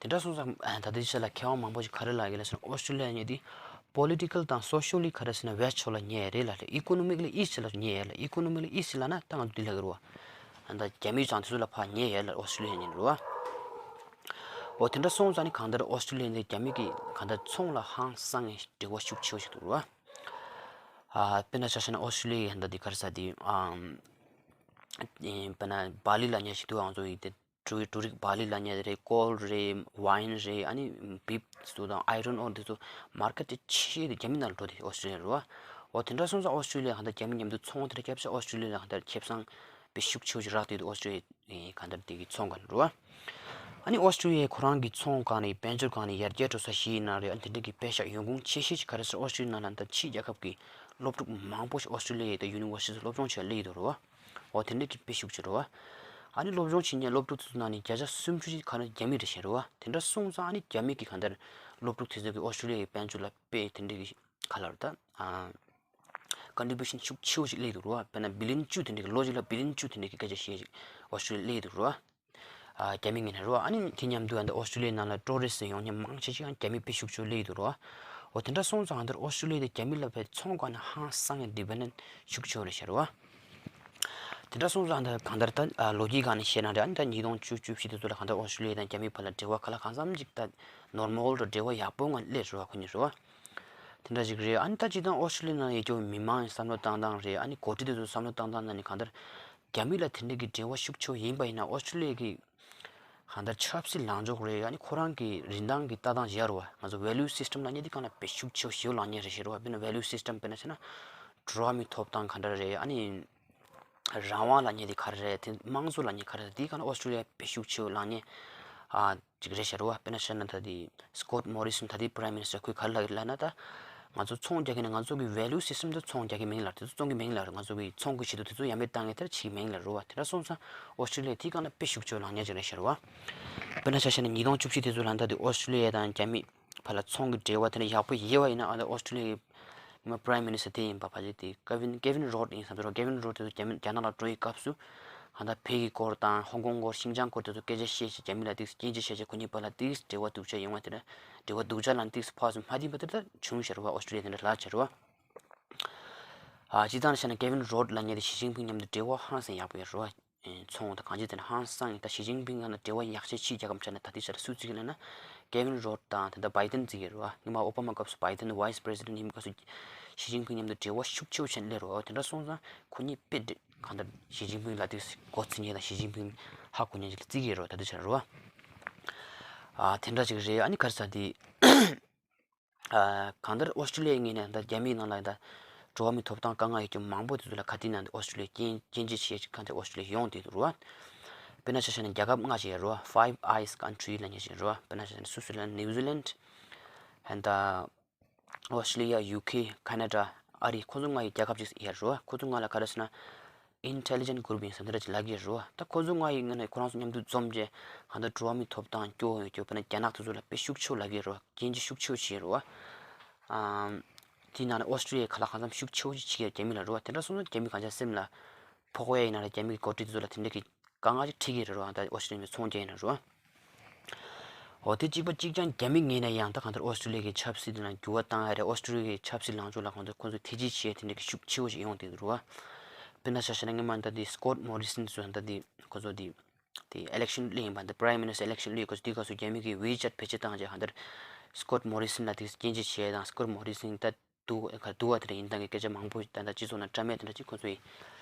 དེ་འདྲ་སོང་ཙང་ད་ལྟའི་ཆ་ལ་མཁས་དབང་མང་པོ་ཞིག་ག་རེ་ལབ་ཀྱི་ལབ་ཟེར་ན་ཨོ་སི་ཀྲི་ལི་ཡ་གཉིས་དེ་པོ་ལི་ཊི་ཀལ་དང་སོ་ཤལ་ལི་ག་རེ་ཟེར་ན་ཝེ་སི་ཊི་ཕྱོགས་ལ་ཉེ་རེད་ལབ་རེད། ཨི་ཀོ་ནོ་མི་ཀ་ལི་ཨི་སི་ཊི་ལ་ཉེ་ཡ་ལ། ཨི་ཀོ་ནོ་མི་ཀ་ལི་ཨི་སི་ཊི་ལབ་ན་ད་ང་ཚོ་འདི་ལབ་ཀྱི་རེད་བ། ད་རྒྱ་མི་ཚང་དེ་ཚོ་ལ་ཕར་ཉེ་ཡོད་ལ་ཨོ་སི་ཀྲི་ལི་ཡ་ཉིན་རེད་བ། འོ་དེ་འདྲ་སོང་ཙང་ནི་གང་ལྟར་ཨོ་སི་ཀྲི་ལི་ཡ་འདི་རྒྱ་མི་གི་གང་ལྟར་ཚོང་ལ་ཧང་སང་ངེ་འབྲེལ་བ་ཤུགས་ཆེ་བ་ཞིག་འདུག་རེད་བ། ཨ་དཔེར་ན་ཆ་བཞག་ན་ཨོ་སི་ཀྲི་ལི་ཡ་ད་འདི་ག་རེ་ཟེར་འདི་ཨམ་ཨེ་དཔེར་ན་བྷ་ལི་ལབ་མཁན་ཞིག་འདུག་ང་ཚོ་ཡི་དེ་འབྲུ་འབྲུ་རིགས་བྷ་ལི་ལབ་མཁན་རེད། ཀོལ་རེད། ཝའིན་རེད། ཨ་ནི་བིབ་ཚོ་དང་ཨའི་རོན་ཨོར་འདི་ཚོ་མར་ཀེཊ་ཆེ་ཤོས་དེ་རྒྱ་མི་ནང་ལ་འགྲོ་དེ་ཨོ་སི་ཀྲི་ལི་ཡ་རེད་བ། འོ་དེ་འདྲ་སོང་ཙང་ཨོ་སི་ཀྲི་ལི་ཡ་གང་ལྟར་རྒྱ་མི་མཉམ་དུ་ཚོང་དེ་འདྲ་བརྒྱབ་ཚེ་ཨོ་སི་ཀྲི་ལི་ཡ་གང་ལྟར་ཁེ་བཟང་དཔེ་ཤུགས་ཆེ་བ་ཞིག་རག་དུས་ཨོ་སི་ཀྲི་ལི་ཡ་གང་ལྟར་དེ་གི་ཚོང་ག་ལ་རུ་བ། ཨ་ནི་ཨོ་སི་ཀྲི་ལི་ཡ་ཁོ་རང་གི་ཚོང་སྒང་ནས་དཔལ་འབྱོར་སྒང་ནས་ཡར་རྒྱས་འགྲོ་ས་ཞིག་ཡིན་ན་རེད། ཨ་ནི་དེ་འདྲ་གི་དཔེ་ཤག་ཡོང་ཁུངས་ཆེ་ཤོས་ཤིག་ག་རེ་ཟེར་ཨོ་སི་ཀྲི་ལི་ཡ་ནང་ལ་ད་ཕྱིའི་རྒྱལ་ཁབ་ཀྱི་སློབ་ཕྲུག་མང་པོ་ཞིག་ཨོ་སི་ཀྲི་ལི་ཡ་ད་ཡུ་ནི་ཝར་སི་ཊི་སློབ་སྦྱོང་བྱེད་ལ་སླེབས་ཡོད་རེད་བ། འོ་དེ་འདྲ་གི་དཔེ་ཤུགས་ཆེ་རེད་བ། ཨ་ནི་སློབ་སྦྱོང་བྱེད་མཁན་སློབ་ཕྲུག་ཚོ་ནང་ནས་བརྒྱ་ཆ་སུམ་ཅུ་ཅིག་ག་ནས་རྒྱ་མི་རེད་ཤག་རེད་བ། དེ་འདྲ་སོང་ཙང་ཨ་ནི་རྒྱ་མི་གི་གང་ལྟར་སློབ་ཕྲུག་དེ་ཚོ་གི་ཨོ་སི་ཀྲི་ལི་ཡ་གི་དཔལ་འབྱོར་ལ་དཔེ་དེ་འདྲ་གི་ག་ལ་རེད་ད། ཨ། ཀོན་ཊི་བུ་ཤན་ཤུགས་ཆེ་བོ་ཞིག་སླེབས་འདུག་རེད་བ། དཔེར་ན་བི་ལི་ཡན་བཅུ་དེ་འདྲ་གི་ལོ་གཅིག་ལ་བི་ལི་ཡན་བཅུ་དེ་འདྲ་གི་སྐད་ཆ་བཤད་ཅིག་ཨོ་སི་ཀྲི་ལི་ཡ་སླེབས་འདུག་རེད་བ། ཨ་རྒྱ་མི་ངོས་ནས་རེད་བ། ཨ་ནི་དེ་མཉམ་དུ་ཨ་འདི་ཨོ་སི་ཀྲི་ལི་ཡ་ནང་ལ་ཊུ་རི་སི་ཊི་ཡོང་མཁན་མང་ཆེ་ཤོས་ཡང་རྒྱ་མི་དཔེ་ཤུགས་ཆེ་བོ་སླེབས་འདུག་རེད་བ། འོ་དེ་འདྲ་སོང་ཙང་ཨ་འདིར་ཨོ་སི་ཀྲི་ལི་ཡ་དེ་རྒྱ་མི་ལ་དཔེ་ཚོང་སྒང་ནས་ཧང་སང་ངེ་ཌི་པེན་ཌེན་ཊི་ཤུགས་ཆེ་བོ་རེད་ཤག་རེད་བ། དེ་འདྲ་སོང་ཙང་ད་གང་ལྟར་ད་ཨ་ལོ་རྒྱུས་སྒང་ནས་བཤད་ན་རེད། ཨ་ནི་ད་ཉིས་སྟོང་བཅུ་བཅུ་བཞི་དེ་ཚོ་ལ་གང་ལྟར་ཨོ་སི་ཀྲི་ལི་ཡ་དང་རྒྱ་མིའི་བར་ལ་འབྲེལ་བ་ག་ལ་གང་འཚམ་ཅིག་ད་ནོར་མལ་འགྲོ་འབྲེལ་བ་ཡག་པོ་ངང་སླེབས་རེད་བ། ཁོ་གཉིས་རེད་བ། དེ་འདྲ་ཅིག་རེད། ཨ་ནི་ད་སྤྱིར་བཏང་ཨོ་སི་ཀྲི་ལི་ཡ་ནང་ཡོད་རྒྱུ་མི་མང་གི་བསམ་བློ་བཏང་སྟངས་རེད། ཨ་ནི་འགོ་ཁྲིད་དེ་ཚོ་བསམ་བློ་བཏང་སྟངས་ནང་ནས་གང་ལྟར་རྒྱ་མི་ལ་དེ་འདྲ་གི་འབྲེལ་བ་ཤུགས་ཆེ་བོ་ཡིན་པ་ཡིན་ན་ཨོ་སི་ཀྲི་ལི་ཡ་གི་གང་ལྟར་ཆབ་སྲིད་ལངས་ཕྱོགས་རེད། ཨ་ནི་ཁོ་རང་གི་རིན་ཐང་གི་ལྟ་སྟངས་ཡོད་རེད་བ། ང་ཚོ་ཝེ་ལུ་སི་སི་ཊམ་ལབ་མཁན་དེ་གང་ལ་དཔེ་ཤུགས་ཆེ་བོ་ཞེ་པོ་ལངས་མཁན་རེད་ཤག་རེད་བ། དཔེར་ན་ཝེ་ལུ་སི་སི་ཊམ་དཔེར་ན་བྱས་ན་འགྲོ་བ་མིའི་ཐོབ་ཐང་ག་འདྲ་རེད། ཨ་ནི་རང་དབང་ལབ་མཁན་དེ་ག་རེ་རེད། དེ་དམངས་གཙོ་ལབ་མཁན་ག་རེ་རེད། དེ་གང་ལ་ཨོ་སི་ཀྲི་ལི་ཡ་དཔེ་ཤུགས་ཆེ་བོ་ལངས་མཁན་ཨ་ཅིག་རེད་ཤག་རེད་བ། དཔེར་ན་བཤད་ན་ད་དེ་སི་ཀོཊ་མོ་རི་སོན་ད་ལྟའི་པ་རའིམ་མི་ནི་སི་ཊར་ཁོས་ག་རེ་ལབ་ལབ་ན་ད་ང་ཚོ་ཚོང་རྒྱག་གི་ནི་ང་ཚོ་གི་ཝེ་ལུ་སི་སི་ཊམ་དེ་ཚོང་རྒྱག་གི་མིན་ལབ། དེ་ཚོ་བཙོང་གི་མིན་ལབ། ང་ཚོ་གི་ཚོང་གི་ཆེད་དུ་དེ་ཚོ་ཡར་མེད་བཏང་མཁན་དེ་བྱེད་ཀྱི་མིན་ལབ་རེད་བ། དེ་འདྲ་སོང་ཙང་ཨོ་སི་ཀྲི་ལི་ཡ་དེ་གང་ལ་དཔེ་ཤུགས་ཆེ་བོ་ལངས་མཁན་ཅིག་རེད་ཤག་རེད་བ། དཔེར་ན་ཆ་བཞག་ན་ཉིས་སྟོང་བཅུ་བཞི་དེ་ཚོ་ལ་ད་དེ་ཨོ་སི་ཀྲི་ལི་ཡ་དང་རྒྱ་མི་བར་ལ་ཚོང་གི་འབྲེལ་བ་དེ་འདྲ་ཡག་པོ་ཡོད་པ་ཡིན་ན་ཨ་ད་ཨོ་སི་ཀྲི་ལི་ཡ་གི་སྔོན་མ་པ་རའིམ་མི་ནི་སི་ཊར་དེ་ཡིན་པ་ཕལ་ཆེར་དེ་ཀེ་ཝིན་ཀེ་ཝིན་རོཌ་ཡིན་བསམ་གྱི་རེད། ཀེ་ཝིན་རོཌ་དེ་ཚོ་རྒྱ་མི་རྒྱ་ནག་ལ་འགྲོ་ཡི་སྐབས་སུ་ཨ་ད་བོད་ཀྱི་སྐོར་དང་ཧོང་ཀོང་སྐོར་ཤིན་ཅང་སྐོར་དེ་ཚོ་སྐད་ཆ་བཤད་བྱས་རྒྱ་མི་ལ་དེ་སྐྱོན་བརྗོད་བཤད་བྱས་ཁོ་གཉིས་བར་ལ་དེ་འབྲེལ་བ་སྡུག་ཅག་ཡོང་བ་དེ་འདྲ་འབྲེལ་བ་སྡུག་ཅག་ལ་དེ་ཕར་ཚུར་མ་བསྟུན་པ་དེ་འདྲ་བྱུང་ཤག་རེད་བ། ཨོ་སི་ཀྲི་ལི་ཡ་དེ་འདྲ་ལབ་ཤག་རེད་བ། ཨ་སྤྱིར་བཏང་བཤད་ན་ཀེ་ཝིན་རོཌ་ལབ་མཁན་དེ་ཞི་ཅིན་ཕིང་མཉམ་དུ་འབྲེལ་བ་ཧང་སང་ཡག་པོ་ཡོད་རེད་བ། ཚོང་དང་གང་ཅི་དེ་ནི་ཧང་སང་ཡིན། ད་ཞི་ཅིན་ཕིང་ང་ན་འབྲེལ་བ་ཡག་ཤོས་ཕྱིའི་རྒྱལ་ཁབ་ཆ་ནས་ད་ལྟའི་ཆར་སུ་བརྩི་གི་ལབ་ན་ཀེ་ཝིན་རོཌ་དང་དེ་འདྲ་བྷའི་ཏན་བརྩི་གི་རེད་བ། སྔོན་མ་ཨོ་བྷ་མ་སྐབས་སུ་བྷའི་ཏན་ཝའི་སི་པི་རེ་སི་ཌེན་ཊི་ཡིན་པའི་སྐབས་སུ་ཞི་ཅིན་ཕིང་མཉམ་དུ་འབྲེལ་བ་ཤུགས་ཆེ་བོ་བྱས་ནས་སླེབས་རེད་བ། དེ་འདྲ་སོང་ཙང་ཁོ་གཉིས་དཔེ་འདྲ་གང་ལྟར་ཞི་ཅིན་ཕིང་ལ་དེ་མགོ་ཚོད་མཁན་དང་ཞི་ཅིན་ཕིང་ཧ་གོ་མཁན་ཅིག་ལ་བརྩི་གི་རེད་བ། ད་ལྟའི་ཆར་རེད་བ། ཨ་དེ་འདྲ་ཅིག་རེད། ཨ་ནི་ག་རེ་ཟེར་དེ། ཨ་གང་ལྟར་ཨོ་སི་ཀྲི་ལི་ཡའི་ངོས་ནས་ད་རྒྱ་མིའི་ནང་ལ་ད་འགྲོ་བ་མིའི་ཐོབ་ཐང་དཀའ་ངལ་ཡོད་རྒྱུ་མང་པོ་དེ་ཚོ་ལ་ག་དུས་ནས་ཨོ་སི་ཀྲི་ལི་ཡ་སྐྱོན་སྐྱོན་བརྗོད་བྱེད་ཀྱི་གང་ལྟར་ཨོ་སི་ཀྲི་ལི་ཡ་ཡོང་བསྡད་འདུག་རེད་བ། དཔེར་ན་ཆ་བཞག་ན་རྒྱལ་ཁབ་ལྔ་ཅིག་ཡོད་རེད་བ། Five Eyes country ལབ་མཁན་ཅིག་ཡོད་རེད་བ། དཔེར་ན་ཆ་བཞག་ན་སུའུ་ཙི་ལན། ནིའུ་ཛི་ལན། ཨ་ནི་ད་ཨོ་སི་ཀྲི་ལི་ཡ། ཡུ་ཁེ། ཁ་ན་ཌ། ཨ་རི། ཁོ་ཚོ་ལྔ་ཡི་རྒྱལ་ཁབ་ཅིག་ཡོད་རེད་བ། ཁོ་ཚོ་ལྔ་ལ་ག་རེ་ཟེར་ན། ཨིན་ཊེ་ལི་ཇེན་གུ་རུབ་ཡིན་ཟེར་འདི་འདྲ་ཅིག་ལབ་ཀྱི་རེད་བ། ད་ཁོ་ཚོ་ལྔ་ཡི་ངོས་ནས་ཁོ་རང་ཚོ་མཉམ་དུ་འཛོམས་བྱས་གང་ལྟར་འགྲོ་བ་མིའི་ཐོབ་ཐང་སྐྱོ་བོ་ཡོད་རྒྱུ། དཔེར་ན་རྒྱ་ནག་དེ་ཚོ་ལ་དཔེ་ཤུགས་ཆེ་བོ་ལབ་ཀྱི་རེད་བ། སྐྱོན་བརྗོད་ཤུགས་ཆེ་བོ་བྱེད་རེད་བ། ཨམ། དེའི་ནང་ནས་ཨོ་སི་ཀྲི་ལི་ཡས་གང་ལ་གང་འཚམ་ཤུགས་ཆེ་བོ་ཅིག་བྱེད་ཀྱི་རེད་རྒྱ་མི་ལ་རེད་བ། དེ་འདྲ་སོང་ཙང་རྒྱ་མི་གང་ཅིའི་སེམས་ལ་ཕོག་ཡ་ཡིན་ན་རེད། རྒྱ་མི་གི་འགོ་ཁྲིད་དེ་ཚོ་ལ་དེ་འདྲ་གི་ དཀའ་ངལ་ཅིག་འཕྲད་ཀྱི་རེད་རོ། ད་ཨོ་སི་ཀྲི་ལི་ཡ་ཚོང་རྒྱག་ཡིན་ན་རོ། འོ་དེ་གཅིག་པ་གཅིག་རྐྱང་རྒྱ་མི་ངོས་ནས་ཡང་ད་གང་ལྟར་ཨོ་སི་ཀྲི་ལི་ཡ་གི་ཆབ་སྲིད་དེ་ལ་འགྱུར་བ་བཏང་ཡ་རེད། ཨོ་སི་ཀྲི་ལི་ཡ་གི་ཆབ་སྲིད་ལངས་ཕྱོགས་ལ་གང་ལྟར་ཁོང་ཚོས་ཐེ་ཇུས་བྱེད་ཡ་དེ་འདྲ་གི་ཤུགས་ཆེ་བོ་ཞིག་ཡོང་བསྡད་འདུག་རོ། དཔེར་ན་ཆ་བཞག་ན་སྔོན་མ་ད་དེ་སི་ཀོཊ་མོ་རི་སན་ཟེར་ད་དེ་ཁོ་ཚོ་དེ་དེ་ཨི་ལེག་ཤན་སླེབས་ཡིན་པ། འདི་པ་རའིམ་མི་ནི་སི་ཊར་ཨི་ལེག་ཤན་སླེབས་ཡོད་སྐབས་སུ་དེའི་སྐབས་སུ་རྒྱ་མི་གིས་ཝེ་ཅེཊ་བེད་སྤྱོད་བཏང་རྗེས་གང་ལྟར་སི་ཀོཊ་མོ་རི་སན་ལ་དེ་སྐྱོན་བརྗོད་བྱས་དང་། སི་ཀོཊ་མོ་རི་སན་ད་སྡུག་ག་སྡུག་པ་དེ་འདྲ་ཡིན་སྟངས་ཀྱི་སྐད་ཆ་མང་པོ་ད་ལྟ་སྤྱི་ཚོགས་ནང་བཀྲམ་ཡས་དེ་འདྲ་ཅིག་ཁོ་ཚོས་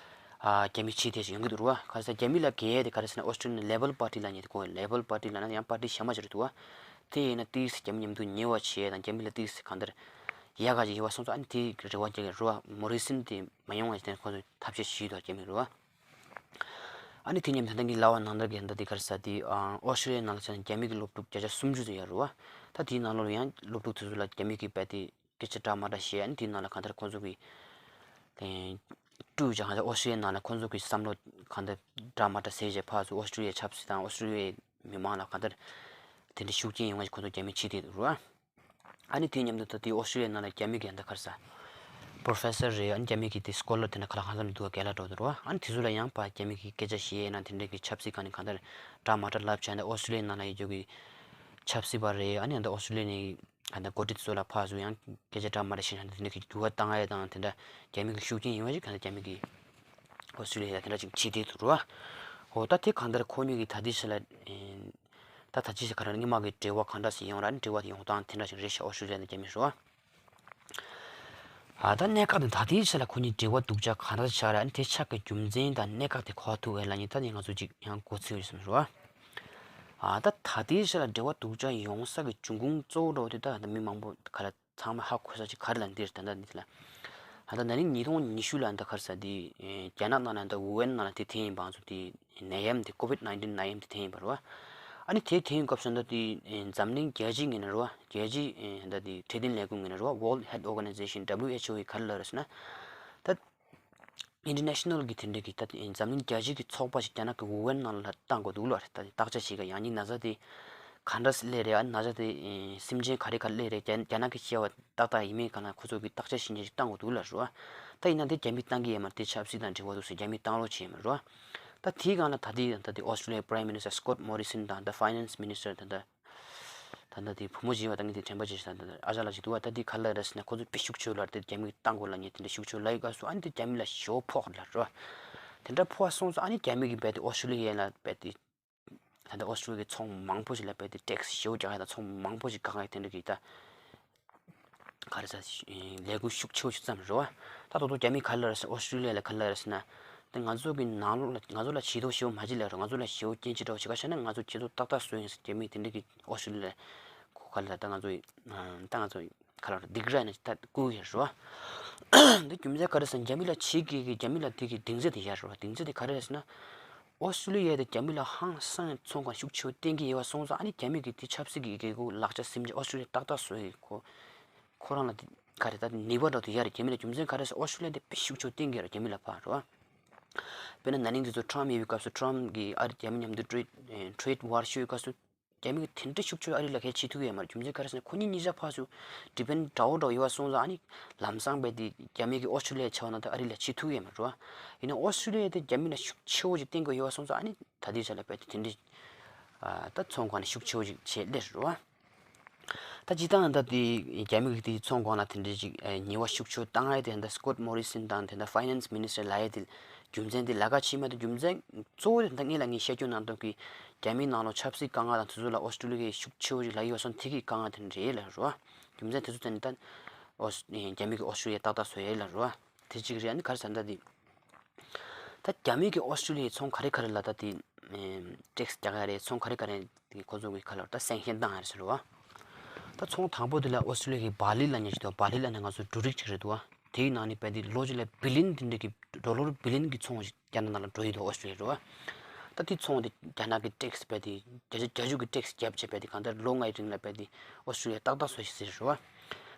ཨ་རྒྱ་མིས་བྱས་བསྡད་ཅིག་ཡོང་གི་འདུག་རེད་བ། ག་རེ་ཟེར་རྒྱ་མི་ལ་གལ་ཡས་དེ་ག་རེ་ཟེར་ན་ཨོ་སི་ཀྲི་ལི་ཡ་ནས་ལེ་བལ་པར་ཊི་ལབ་མཁན་དེ་གོ། ལེ་བལ་པར་ཊི་ལབ་ན་ཡང་པར་ཊི་གཞན་པ་ཅིག་རེད་འདུག་བ། དེ་ཡིན་ན་ཏིས་རྒྱ་མི་མཉམ་དུ་ཉེ་བ་བྱས་དང་རྒྱ་མི་ལ་ཏིས་གང་ལྟར་ཡག་ག་ཅིག་ཡོད་པ་སོང་ཙང་ཨ་ནི་དེའི་རེ་བ་རྒྱག་གི་རེད་བ། མོ་རི་སན་དེ་མ་ཡོང་བ་ཞིག་དེ་ཁོ་ཚོས་ཐབས་ཤེས་བྱེད་ཀྱི་འདུག་རྒྱ་མི་རེད་བ། ཨ་ནི་དེ་མཉམ་དུ་ད་ལྟ་ངས་ལབ་པ་ནང་ལྟར་གྱི་ད་ལྟ་དེ་ག་རེ་ཟེར་དེ་ཨ་ཨོ་སི་ཀྲི་ལི་ཡ་ནང་ལ་བྱས་ན་རྒྱ་མི་གི་སློབ་ཕྲུག་བརྒྱ་ཆ་སུམ་ཅུ་ཙམ་ཡོད་རེད་བ། ད་དེའི་ནང་ལོགས་ལ་ཡང་སློབ་ཕྲུག་དེ་ཚོ་ལ་རྒྱ་མི་གི་རྦད་དེ་སྐད་ཆ་འདྲ་མ་འདྲ་བཤད། ཨ་ནི་དེའི་ནང་ལ་གང་ལྟར་ཁོང་ཚོ་གི་ཨེ་སྤྲུལ་ཅིག་གང་ལྟར་ཨོ་སི་ཀྲི་ལི་ཡའི་ནང་ལ་ཁོང་ཚོ་གི་བསམ་བློ་གང་ལྟར་འདྲ་མ་འདྲ་ཟེར་བྱས་ཕར་ཚུར་ཨོ་སི་ཀྲི་ལི་ཡའི་ཆབ་སྲིད་དང་ཨོ་སི་ཀྲི་ལི་ཡའི་མི་མང་ལ་གང་ལྟར་དེ་འདྲའི་ཤུགས་རྐྱེན་ཡོང་བ་ཞིག་ཁོང་ཚོ་རྒྱ་མིས་བྱེད་བསྡད་འདུག་རེད་བ། ཨ་ནི་དེའི་མཉམ་དུ་ད་དེ་ཨོ་སི་ཀྲི་ལི་ཡའི་ནང་ལ་རྒྱ་མི་གི་ད་ག་རེ་ཟེར་པོ་རོ་ཕེ་སར་རེད། ཨ་ནི་རྒྱ་མི་གི་དེ་སི་ཀོ་ལར་དེ་འདྲ་ག་ལ་གང་འཚམ་འདུག་ག་རྒན་ལགས་འདྲ་བོ་འདུག་རེད་བ། ཨ་ནི་དེ་ཚོ་ལ་ཡང་ཕར་རྒྱ་མི་གི་སྐད་ཆ་བཤད་ཡས་ན་དེ་འདྲ་གི་ཆབ་སྲིད་སྒང་ནས་གང་ལྟར་འདྲ་མ་འདྲ་ལབ་བྱས་ནས་ཨོ་སི་ཀྲི་ལི་ཡའི་ནང་ལ་ཡོད་རྒྱུ་གི་ཆབ་སྲིད་པ་རེད། ཨ་ནི་ད་ཨོ་སི་ཀྲི་ལི་ཡ་ནས་གང་ལྟར་འགོ་ཁྲིད་ཚོ་ལ་ཕར་ཚུར་ཡང་སྐད་ཆ་འདྲ་མ་འདྲ་བཤད་ན་དེ་འདྲ་གི་འགྱུར་བ་བཏང་ཡས་དང་དེ་འདྲ་རྒྱ་མི་གི་ཤུགས་རྐྱེན་ཡོང་བ་ཞིག་གང་ལྟར་རྒྱ་མི་གི་ཨོ་སི་ཀྲི་ལི་ཡ་ལ་དེ་འདྲ་ཅིག་བྱེད་བསྡད་འདུག་རེད་བ། འོ་ད་དེ་གང་ལྟར་ཁོ་གཉིས་ཀྱི་ད་ལྟའི་ཆ་ལ་ཨེ་ད་ད་ཅི་ཞིག་ག་རེ་སྔོན་མ་གི་འབྲེལ་བ་གང་འདྲ་ཞིག་ཡོང་ར། འབྲེལ་བ་དེ་ཡོང་སྟངས་དེ་འདྲ་ཞིག་རེད་ཤག་ཨོ་སི་ཀྲི་ལི་ཡ་དང་རྒྱ་མི་རེད་བ། ཨ་ད་གནད་འགག་དེ་ད་ལྟའི་ཆ་ལ་ཁོ་གཉིས་འབྲེལ་བ་སྡུག་ཅག་གང་འདྲ་ཆགས་ར། ཨ་ནི་དེ་ཆགས་ཀྱི་རྒྱུ་མཚན་དང་གནད་འགག་དེ་ག་པར་ཐུག་ཡོད་ལབ་ན་ད་ནི་ང་ཚོ་ཅིག་ཡང་གོ་ཚོད་ཡོད་བསམ་རེད་བ། ཨ་ད་ད་ལྟའི་ཆ་ལ་འབྲེལ་བ་སྡུག་ཅག་ཡོང་ས་གི་འབྱུང་ཁུངས་གཙོ་བོ་འདྲ་བོ་དེ་ད་ད་མི་མང་པོ་ག་ལ་ཚང་མ་ཧ་གོ་ས་ཅིག་ག་རེ་ལབ་ན་འདིར་ད་ལྟ་འདི་ལ། ད་ལྟ་ན་ནིང་ཉིས་སྟོང་ཉི་ཤུ་ལ་ད་ག་རེ་ཟེར་དེ་རྒྱ་ནག་ནང་ལ་ད་ཝུ་ཧན་ནང་ལ་དེ་ཐོན་ཡིན་པ། ང་ཚོ་དེ་ནད་ཡམས་དེ་ཀོ་ཝིཌ་ནའིན་ཊིན་ནད་ཡམས་དེ་ཐོན་ཡིན་པ་རེད་བ། ཨ་ནི་དེ་ཐོན་ཡིན་སྐབས་སུ་ད་དེ་འཛམ་གླིང་རྒྱལ་སྤྱིའི་ངོས་ནས་རེད་བ། རྒྱལ་སྤྱིའི་ད་དེ་འཕྲོད་བསྟེན་ལས་ཁུངས་ངོས་ནས་རེད་བ། World Health Organization W H O ཡིས་ག་རེ་ལབ་རེད་ཟེར་ན། ད་ཨིན་ཊར་ནེ་ཤ་ནལ་གི་དེ་འདྲའི་གི་ད་འཛམ་གླིང་རྒྱལ་སྤྱིའི་གི་ཚོགས་པ་ཞིག་རྒྱ་ནག་གི་ཝུ་ཧན་ནང་ལ་བཏང་དགོས་འདུག་ལབ་རེད། ད་བརྟག་དཔྱད་བྱེད་ག་ཡང་ནི་ན་ཚ་དེ་ག་འདྲ་སླེབས་རེད། ཨ་ནི་ན་ཚ་དེ་སེམས་ཅན་ག་རེ་ག་སླེབས་རེད། རྒྱ་རྒྱ་ནག་གི་བྱས་པ་ཏག་ཏག་ཡིན་མིན་ག་ན་ཁོ་ཚོ་གི་བརྟག་དཔྱད་ཞིབ་འཇུག་ཅིག་བཏང་དགོས་འདུག་ལབ་རེད་བ། ད་ཡིན་ན་དེ་རྒྱ་མིས་བཏང་གི་ཡོད་མ་རེད། དེ་ཆབ་སྲིད་དང་འབྲེལ་བ་འདུག་ཟེར་རྒྱ་མིས་བཏང་རོགས་བྱས་མ་རེད་བ། ད་དེའི་སྒང་ལ་ད་ལྟའི་ད་ལྟའི་ཨོ་སི་ཀྲི་ལི་ཡའི་པ་རའིམ་མི་ནི་སི་ཊར་སི་ཀོཊ་མོ་རི་སན་དང་ད་ཕའི་ནན་སི་མི་ནི་སི་ཊར་ད་ལྟ་ད་ལྟ་དེ་བུ་མོ་བྱས་པ་ད་ངས་དེ་དྲན་པ་བརྗེད་ཤག་ད་ལྟ་ཨ་ཅག་ལགས་ཅིག་འདུག་བ། ད་དེ་ག་ལབ་རེད་ཟེར་ན་ཁོ་ཚོས་དཔེ་ཤུགས་ཆེ་ལབ་རེད། དེ་རྒྱ་མིས་བཏང་དགོས་ལབ་མཁན་དེ་འདྲ་ཤུགས་ཆེ་ལབ་ཡོད་སྐབས་སུ་ཨ་ནི་དེ་རྒྱ་མི་ལ་ཞེ་པོ་ཕོག་ལབ་རེད་བ། དེ་འདྲ་ཕོག་སོང་ཙང་ཨ་ནི་རྒྱ་མི་གིས་རྦད་དེ་ཨོ་སི་ཀྲི་ལི་ཡ་ལ་རྦད་དེ་ད་ལྟ་ཨོ་སི་ཀྲི་ལི་ཡ་གི་ཚོང་མང་པོ་ཞིག་ལ་རྦད་དེ་ཊེག་སི་ཞེ་པོ་རྒྱག་ཡ་དང་ཚོང་མང་པོ་ཞིག་བཀག་ཡ་དེ་འདྲ་གི་ད་ག་རེ་ཟེར་ལས་འགུལ་ཤུགས་ཆེ་བོ་ཞིག་བརྩམས་རེད་བ། ད་ད་དུང་རྒྱ་མིས་ག་ལབ་རེད་ཟེར་ཨོ་སི་ཀྲི་ལི་ཡ་ལ་ག་ལབ་རེད་ཟེར་ན། ད་ང་ཚོ་གི་ནང་ལོགས་ལ་ང་ཚོ་ལ་ཇུས་གཏོགས་ཞེ་པོ་མ་བྱེད་ལབ་རེད། ང་ཚོ་ལ་ཞེ་པོ་སྐྱོན་ཅིག་འདྲ་བོ་བྱེད་ག་བྱས་ན་ང་ཚོ་ཁྱེད་ཚོ་ཏག་ཏག་བཟོ་ཡིན་ཟེར་རྒྱ་མིས་དེ་འདྲ་གི་ཨོ་སི་ཀྲི་ལི་ཡ་ལ་ག་ལབ་ད་ང་ཚོ་ད་ང་ཚོ་ག་ལབ་སྡིགས་ར་ནས་ད་བསྐུལ་ཡོད་རེད་བ། འདི་རྒྱུ་མཚན་ག་རེ་ཟེར་ན་རྒྱ་མི་ལ་བྱེད་དགོས་ཀྱི་རྒྱ་མི་ལ་དེ་གི་གདེང་ཚོད་དེ་ཡོད་རེད་བ། གདེང་ཚོད་དེ་ག་རེ་རེད་ཟེར་ན། ཨོ་སི་ཀྲི་ལི་ཡ་དེ་རྒྱ་མི་ལ་ཧང་སང་ཚོང་ཁང་ཤུགས་ཆེ་བོ་བསྟན་གྱི་ཡོད་པ་སོང་ཙང་ཨ་ནི་རྒྱ་མི་གི་དེ་ཆབ་སྲིད་ཀྱི་ཡི་གེ་གུ་ལག་ཆ་སེམས་ཅན་ཨོ་སི་ཀྲི་ལི་ཡ་ཏག་ཏག་བཟོ་ཡི་ཁོ་ཁོ་རང་ལ་དེ་ག་རེ་ད་ནུས་པ་འདྲ་དེ་ཡོད་རེད། རྒྱ་མི་ལ་རྒྱུ་མཚན་ག་རེ་ཟེར་ཨོ་སི་ཀྲི་ལི་ཡ་དེ་དཔེ་ཤུགས་ཆེ་བོ་བསྟན་གྱི་ཡོད་རེད་རྒྱ་མི་ལ་ཕར་རེད་བ། དཔེར་ན་ན་ནིང་དེ་ཚོ་ཊམ་ཕ་ཡོད་པའི་སྐབས་སུ་ཊམ་ཕ་གིས་ཨ་རི་རྒྱ་མི་མཉམ་དུ་ཊེ་རེ་ཌི་ཊེ་རེ་ཌི་ཝར་ཤོར་བའི་སྐབས་སུ། རྒྱ་མི་གིས་དེ་འདྲ་ཤུགས་ཆེ་ཨ་རི་ལ་གལ་བྱེད་ཐུབ་ཀྱི་ཡོད་མ་རེད། རྒྱུ་མཚན་ག་རེ་ཟེར་ན་ཁོ་གཉིས་གཉིས་ཆ་ཕར་ཚུར་ཌི་པེན་ཌི་འདྲ་བོ་འདྲ་བོ་ཡོད་པ་སོང་ཙང་ཨ་ནི་ལམ་སང་རྦད་དེ་རྒྱ་མི་གིས་ཨོ་སི་ཀྲི་ལི་ཡ་བྱས་པ་ན་ད་ཨ་རི་ལ་བྱེད་ཐུབ་ཀྱི་ཡོད་མ་རེད་བ། ཡིན་ན་ཨོ་སི་ཀྲི་ལི་ཡ་དེ་རྒྱ་མི་ལ་ཤུགས་ཆེ་བོ་ཞིག་བསྟན་དགོས་ཡོད་པ་སོང་ཙང་ཨ་ནི་ད་ལྟའི་ཆ་ལ་རྦད་དེ་དེ་འདྲ་ཨ་ད་ཚོང་ཁང་ནས་ཤུགས་ཆེ་བོ་ཞིག་བྱས་སླེབས་རེད་བ། ད་སྤྱིར་བཏང་ད་དེ་རྒྱ་མི་གིས་དེ་ཚོང་ཁང་ལ་དེ་འདྲ་ཞིག་ཉེས་པ་ཤུགས་ཆེ་བོ་བཏང་ཡ་དེ་ད་སི་ཀོཊ་མོ་རི་སན་དང་དེ་ད་ཕའི་ནན་སི་མི་ནི་སི་ཊར་ལབ་ཡ་དེ་རྒྱུ་མཚན་དེ་ལ་ཁ་ཕྱེ་མ་ཐུབ། རྒྱུ་མཚན་གཙོ་བོ་དེ་ད་སྔོན་ལ་ངས་བཤད་རྒྱུ་ནང་དོན་གྱི་རྒྱ་མིའི་ནང་ལོགས་ཆབ་སྲིད་དཀའ་ངལ་དང་དེ་ཚོ་ལ་ཨོ་སི་ཀྲི་ལི་ཡ་གིས་ཤུགས་ཆེ་བོ་ཞིག་ལབ་ཡོད་པ་སོང་དེ་གི་དཀའ་ངལ་དེ་འདྲ་རེད་ལབ་རེད་བ། རྒྱུ་མཚན་དེ་ཚོ་དེ་ནི་ད་ཨོ་སི་རྒྱ་མི་གིས་ཨོ་སི་ཀྲི་ལི་ཡ་ཏག་ཏག་བཟོ་ཡ་ལབ་རེད་བ། དེ་གཅིག་རེད། ཨ་ནི་ག་རེ་ཟེར་ན་ད་དེ། ད་རྒྱ་མི་གིས་ཨོ་སི་ཀྲི་ལི་ཡའི་ཚོང་ག་རེ་ག་རེ་ལ་ད་དེ་ཊེག་སི་རྒྱག་ཡ་རེད། ཚོང་ག་རེ་ག་རེ་དེ་ཁོ་ཚོ་གི་ཁ་ལ་ད་སེང་ཤན་བཏང་ཡ་རེད་ཟེར་བ། ད་ཚོང་དང་པོ་དེ་ལ་ཨོ་སི་ཀྲི་ལི་ཡ་གི་བྷ་ལི་ལབ་མཁན་ཞིག་འདུག་བྷ་ལི་ལབ་ན་ང་ཚོ་འབྲུ་རིགས་ཅིག་རེད་འདུག་བ། དེའི་ནང་ནས་རྦད་དེ་ལོ་གཅིག་ལ་བྷི་ལི་ཡན་དེ་འདྲ་གི་ཌོ་ལར་བྷི་ལི་ཡན་གི་ཚོང་ཞིག་རྒྱ་ནག་ནང་ལ་འགྲོ་ཡི་འདུག་ཨོ་སི་ཀྲི་ལི་ཡ་རེད་བ། ད་དེ་ཚོང་དེ་རྒྱ་ནག་གི་ཊེག་སི་རྦད་དེ་བརྒྱ་ཆ་བརྒྱད་ཅུ་གི་ཊེག་སི་བརྒྱབ་བྱས་རྦད་དེ་གང་ལྟར་ལོ་ལྔའི་རིང་ལ་རྦད་དེ་ཨོ་སི་ཀྲི་ལི་ཡ་ཏག་ཏག་བཟོ་ཞིག་ཟེར་རེད་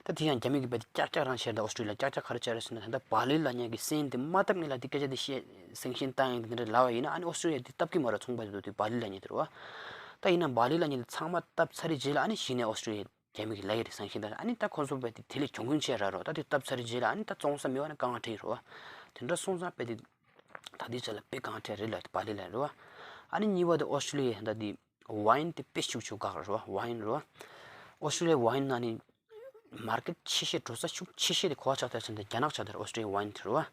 བ། ད་དེ་ཡང་རྒྱ་མི་གིས་རྦད་དེ་ཀྱག་ཀྱག་རང་བྱས་ད་ཨོ་སི་ཀྲི་ལི་ཡ་ཀྱག་ཀྱག་ག་རེ་བྱས་རེད་ཟེར་ན། ད་ལྟ་བྷ་ལི་ལབ་མཁན་གྱི་སེང་དེ་མ་བཏབ་སྔོན་ལ་དེ་སྐད་ཆ་དེ་བཤད་སེང་ཤན་བཏང་ཡིན་དེ་འདྲ་ལབ་པ་ཡིན་ན་ཨ་ནི་ཨོ་སི་ཀྲི་ལི་ཡ་དེ་བཏབ་ཀྱི་མ་རེད། ཚོང་པ་དེ་ཚོ་དེ་བྷ་ལི་ལབ་མཁན་དེ་རེད་བ། ད་ཡིན་ན་བྷ་ལི་ལབ་མཁན་དེ་ཚང་མ་བཏབ་ཚར་རྗེས་ལ་ཨ་ནི་གཞི་ནས་ཨོ་སི་ཀྲི་ལི་ཡ་རྒྱ་མི་གིས་ལབ་ཡི་རེད། སེང་ཤན་བཏང་། ཨ་ནི་ད་ཁོ་ཚོ་རྦད་དེ་དེ་ལས་གྱོང་གུན་ཆེ་ར་རོ། ད་དེ་བཏབ་ཚར་རྗེས་ལ་ཨ་ནི་ད་བཙོང་ས་མེད་པ་ན་དཀའ་ངལ་འཕྲད་རོ། དེ་འདྲ་སོང་ཙང་རྦད་དེ་ད་དེའི་ཆ་ལ་དཔེ་དཀའ་ངལ་འཕྲད་རེད་ལབ་བྷ་ལི་ལབ་རེད་བ། ཨ་ནི་གཉིས་པ་དེ་ཨོ་སི་ཀྲི་ལི་ཡའི་ད་དེ་ཝའིན་དེ་དཔེ་ཤུགས་ཆེ་དགའ་རེད་བ། ཝའིན་རེད་བ། ཨོ་སི་ཀྲི་ལི་ཡའི་ཝའིན་ནང་ནི་མར་ཀེཊ་ཆེ་ཤོས་འགྲོ་ས་ཤུགས་ཆེ་ཤོས་དེ་ག་པར་ཆགས་བསྡད་ཟེར་ན་རྒྱ་ནག་ཆགས་བསྡད་རེད། ཨོ་སི་ཀྲི་ལི་ཡའི་ཝའིན་དེ་རེད་བ།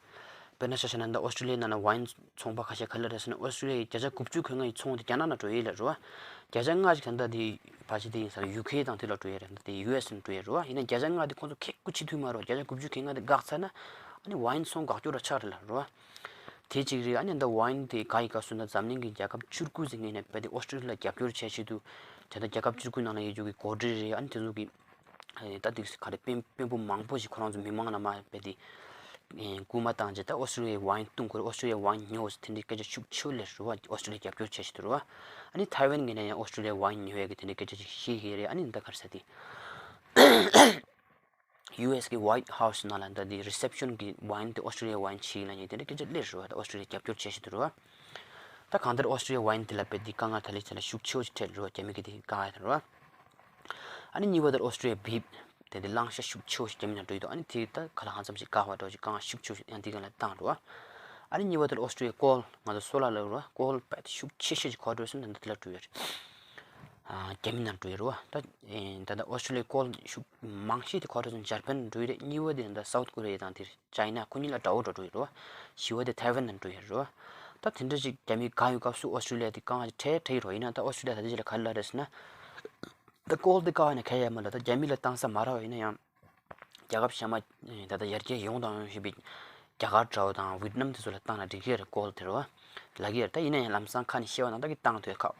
དཔེར་ན་ཆ་བཞག་ན་ད་ཨོ་སི་ཀྲི་ལི་ཡའི་ནང་ན་ཝའིན་ཚོང་པ་ཁ་ཤས་ག་རེ་ལབ་རེད་ཟེར་ན། ཨོ་སི་ཀྲི་ལི་ཡའི་བརྒྱ་ཆ་དགུ་བཅུ་གོ་ལྔ་ཡི་ཚོང་དེ་རྒྱ་ནག་ནང་འགྲོ་ཡི་ལབ་རེད་བ། བརྒྱ་ཆ་ལྔ་ཞིག་ད་ལྟ་དེ་ཕལ་ཆེར་དེ་ཡིན་ས་རེད། ཡུ་ཁེ་དང་དེ་ལ་འགྲོ་ཡི་རེད། ད་དེ་ཡུ་ཨེས་ནང་འགྲོ་ཡི་རེད་བ། ཡིན་ན་བརྒྱ་ཆ་ལྔ་དེ་ཁོང་ཚོ་ཁེ་ཁུ་ཆེ་ཐུབ་མ་རེད་བ། བརྒྱ་ཆ་དགུ་བཅུ་གོ་ལྔ་དེ་འགག་ཚར་ན་ཨ་ནི་ཝའིན་ཚོང་འགག་རྒྱུ་ར་ཆགས་རེད་ལབ་རེད་བ། དེ་གཅིག་རེད། ཨ་ནི་ད་ཝའིན་དེ་དགའ་ཡི་སྐབས་སུ་ད་འཛམ་གླིང་གི་རྒྱལ་ཁབ་བཅུ་དགུ་ཟེར་མཁན་ནས་རྦད་དེ་ཨོ་སི་ཀྲི་ལི་ཡ་ལ་རྒྱབ་སྐྱོར་བྱེད་ཆེད་དུ་ད་ལྟ་རྒྱལ་ཁབ་བཅུ་དགུ་ནང་ལ་ཡོད་རྒྱུ་གི་འགོ་ཁྲིད་རེད། ཨ་ནི་དེ་ཚོ་གི་ཨ་ད་དེ་ག་རེ་དཔོན་དཔོན་པོ་མང་པོ་ཞིག་ཁོ་རང་ཚོ་མི་མང་ལ་མར་རྦད་དེ་ཨེ་སྐུལ་མ་བཏང་རྗེས་ད་ཨོ་སི་ཀྲི་ལི་ཡའི་ཝའིན་བཏུང་དགོས་རེད། ཨོ་སི་ཀྲི་ལི་ཡའི་ཝའིན་ཉོ་ཟེར་དེ་འདྲའི་སྐད་ཆ་ཤུགས་ཆེ་རུ་སླེབས་རེད་བ། ཨོ་སི་ཀྲི་ལི་ཡ་རྒྱབ་སྐྱོར་བྱེད་བཞིན་འདུག་རེད་བ། ཨ་ནི་ཐའེ་ཝན་གྱི་ནས་ཡང་ཨོ་སི་ཀྲི་ལི་ཡའི་ཝའིན་ཉོ་ཡ་གི་དེ་འདྲའི་སྐད་ཆ་ཞིག་བཤད་ཀྱི་རེད། ཨ་ནི་ད་ག་རེ་ཟེར་དེ། ཡུ་ཨེས་གི་ཝའིཊ་ཧའུ་སི་ནང་ལ་ད་དེ་རི་སེབ་ཤན་གི་ཝའིན་དེ་ཨོ་སི་ཀྲི་ལི་ཡའི་ཝའིན་ཞིག་ལབ་མཁན་དེ་འདྲ་སྐད་ཆ་སླེབས་རེད་བ། ད་ཨོ་སི་ཀྲི་ལི་ཡ་རྒྱབ་སྐྱོར་བྱེད་བཞིན་འདུག་རེད་བ། ད་གང་ལྟར་ཨོ་སི་ཀྲི་ལི་ཡའི་ཝའིན་དེ་ལ་རྦད་དེ་དཀའ་ངལ་ད་ལི་ཆ་ལ་ཤུགས་ཆེ་བོ་ཞིག་འཕྲད་རེད་བ། རྒྱ་མི་གི་དེ་དཀའ་ངལ་རེད་བ། ཨ་ནི་གཉིས་པ་དེ་ཨོ་སི་ཀྲི་ལི་ཡའི་བིབ་དེ་དེ་བླངས་བྱ་ཤུགས་ཆེ་བོ་ཞིག་རྒྱ་མི་ནང་འགྲོ་ཡི་འདུག་ཨ་ནི་དེ་ད་ག་ལ་ཧང་ཙམ་ཞིག་དཀའ་བ་འདྲ་བོ་ཞིག་དཀའ་ངལ་ཤུགས་ཆེ་བོ་ཞིག་ཡང་དེ་ག་ལ་བཏང་རེད་བ། ཨ་ནི་གཉིས་པ་དེ་ཨོ་སི་ཀྲི་ལི་ཡའི་ཀོལ་ང་ཚོ་སོ་ལར་ལབ་རེད་བ། ཀོལ་རྦད་དེ་ཤུགས་ཆེ་ཤོས་ཀྱི་ག་པར་འགྲོ་ཟེར་ན་ད་ལྟ་དེ་ལ་འགྲོ་ཡོད་རེད། ཨ་རྒྱ་མི་ནང་འགྲོ་ཡོད་རེད་བ། ད་ཨེ་ད་ལྟ་ཨོ་སི་ཀྲི་ལི་ཡའི་ཀོལ་ཤུགས་མང་ཤོས་དེ་ག་པར་འགྲོ་ཟེར་ན་འཇར་པན་འགྲོ་ཡོད་རེད། གཉིས་པ་དེ་ད་སའུ་ཐི་ཀོ་རི་ཡ་དང་དེ་ཅའི་ན་ཁོ་གཉིས་ལ་དགྲ་བོ་འདྲ་འགྲོ་ཡོད་རེད་བ། བཞི་པ་དེ་ཐའེ་ཝན་ནང་འགྲོ་ཡོད་རེད་བ། ད་དེ་འདྲ་ཞིག་རྒྱ་མི་དགའ་ཡོད་སྐབས་སུ་ཨོ་སི་ཀྲི་ལི་ཡ་དེ་དཀའ་ངལ་ཞིག་འཕྲད་འཕྲད་ཡོད་རེད་བ། ཡིན་ན་ད་ཨོ་སི་ཀྲི་ལི་ཡ་ད་ལྟ་ཅིག་ལ་ག་རེ་ལབ་རེད་ཟེར་ན། ད་ཀོལ་དེ་དཀའ་བ་ནི་ག་ཡ་མ་ལ་ད་རྒྱ་མི་ལ་བཏང་ས་མ་རག་བ་ཡིན་ན་ཡང་། རྒྱལ་ཁབ་གཞན་མ་ད་ལྟ་ཡར་རྒྱས་ཡོང་དང་ཡོང་བཞིན་པའི་རྒྱ་གར་འདྲ་བོ་དང་ཝིཏ་ནམ་དེ་ཚོ་ལ་བཏང་ན་འགྲིག་གི་རེད། ཀོལ་དེ་རེད་བ། ལབ་ཀྱི་རེད། ད་ཡིན་ན་ཡང་ལམ་སང་ཁ་ནས་བཤད་པ་ནང་ད་གི་བཏང་ཐུབ་ཁག་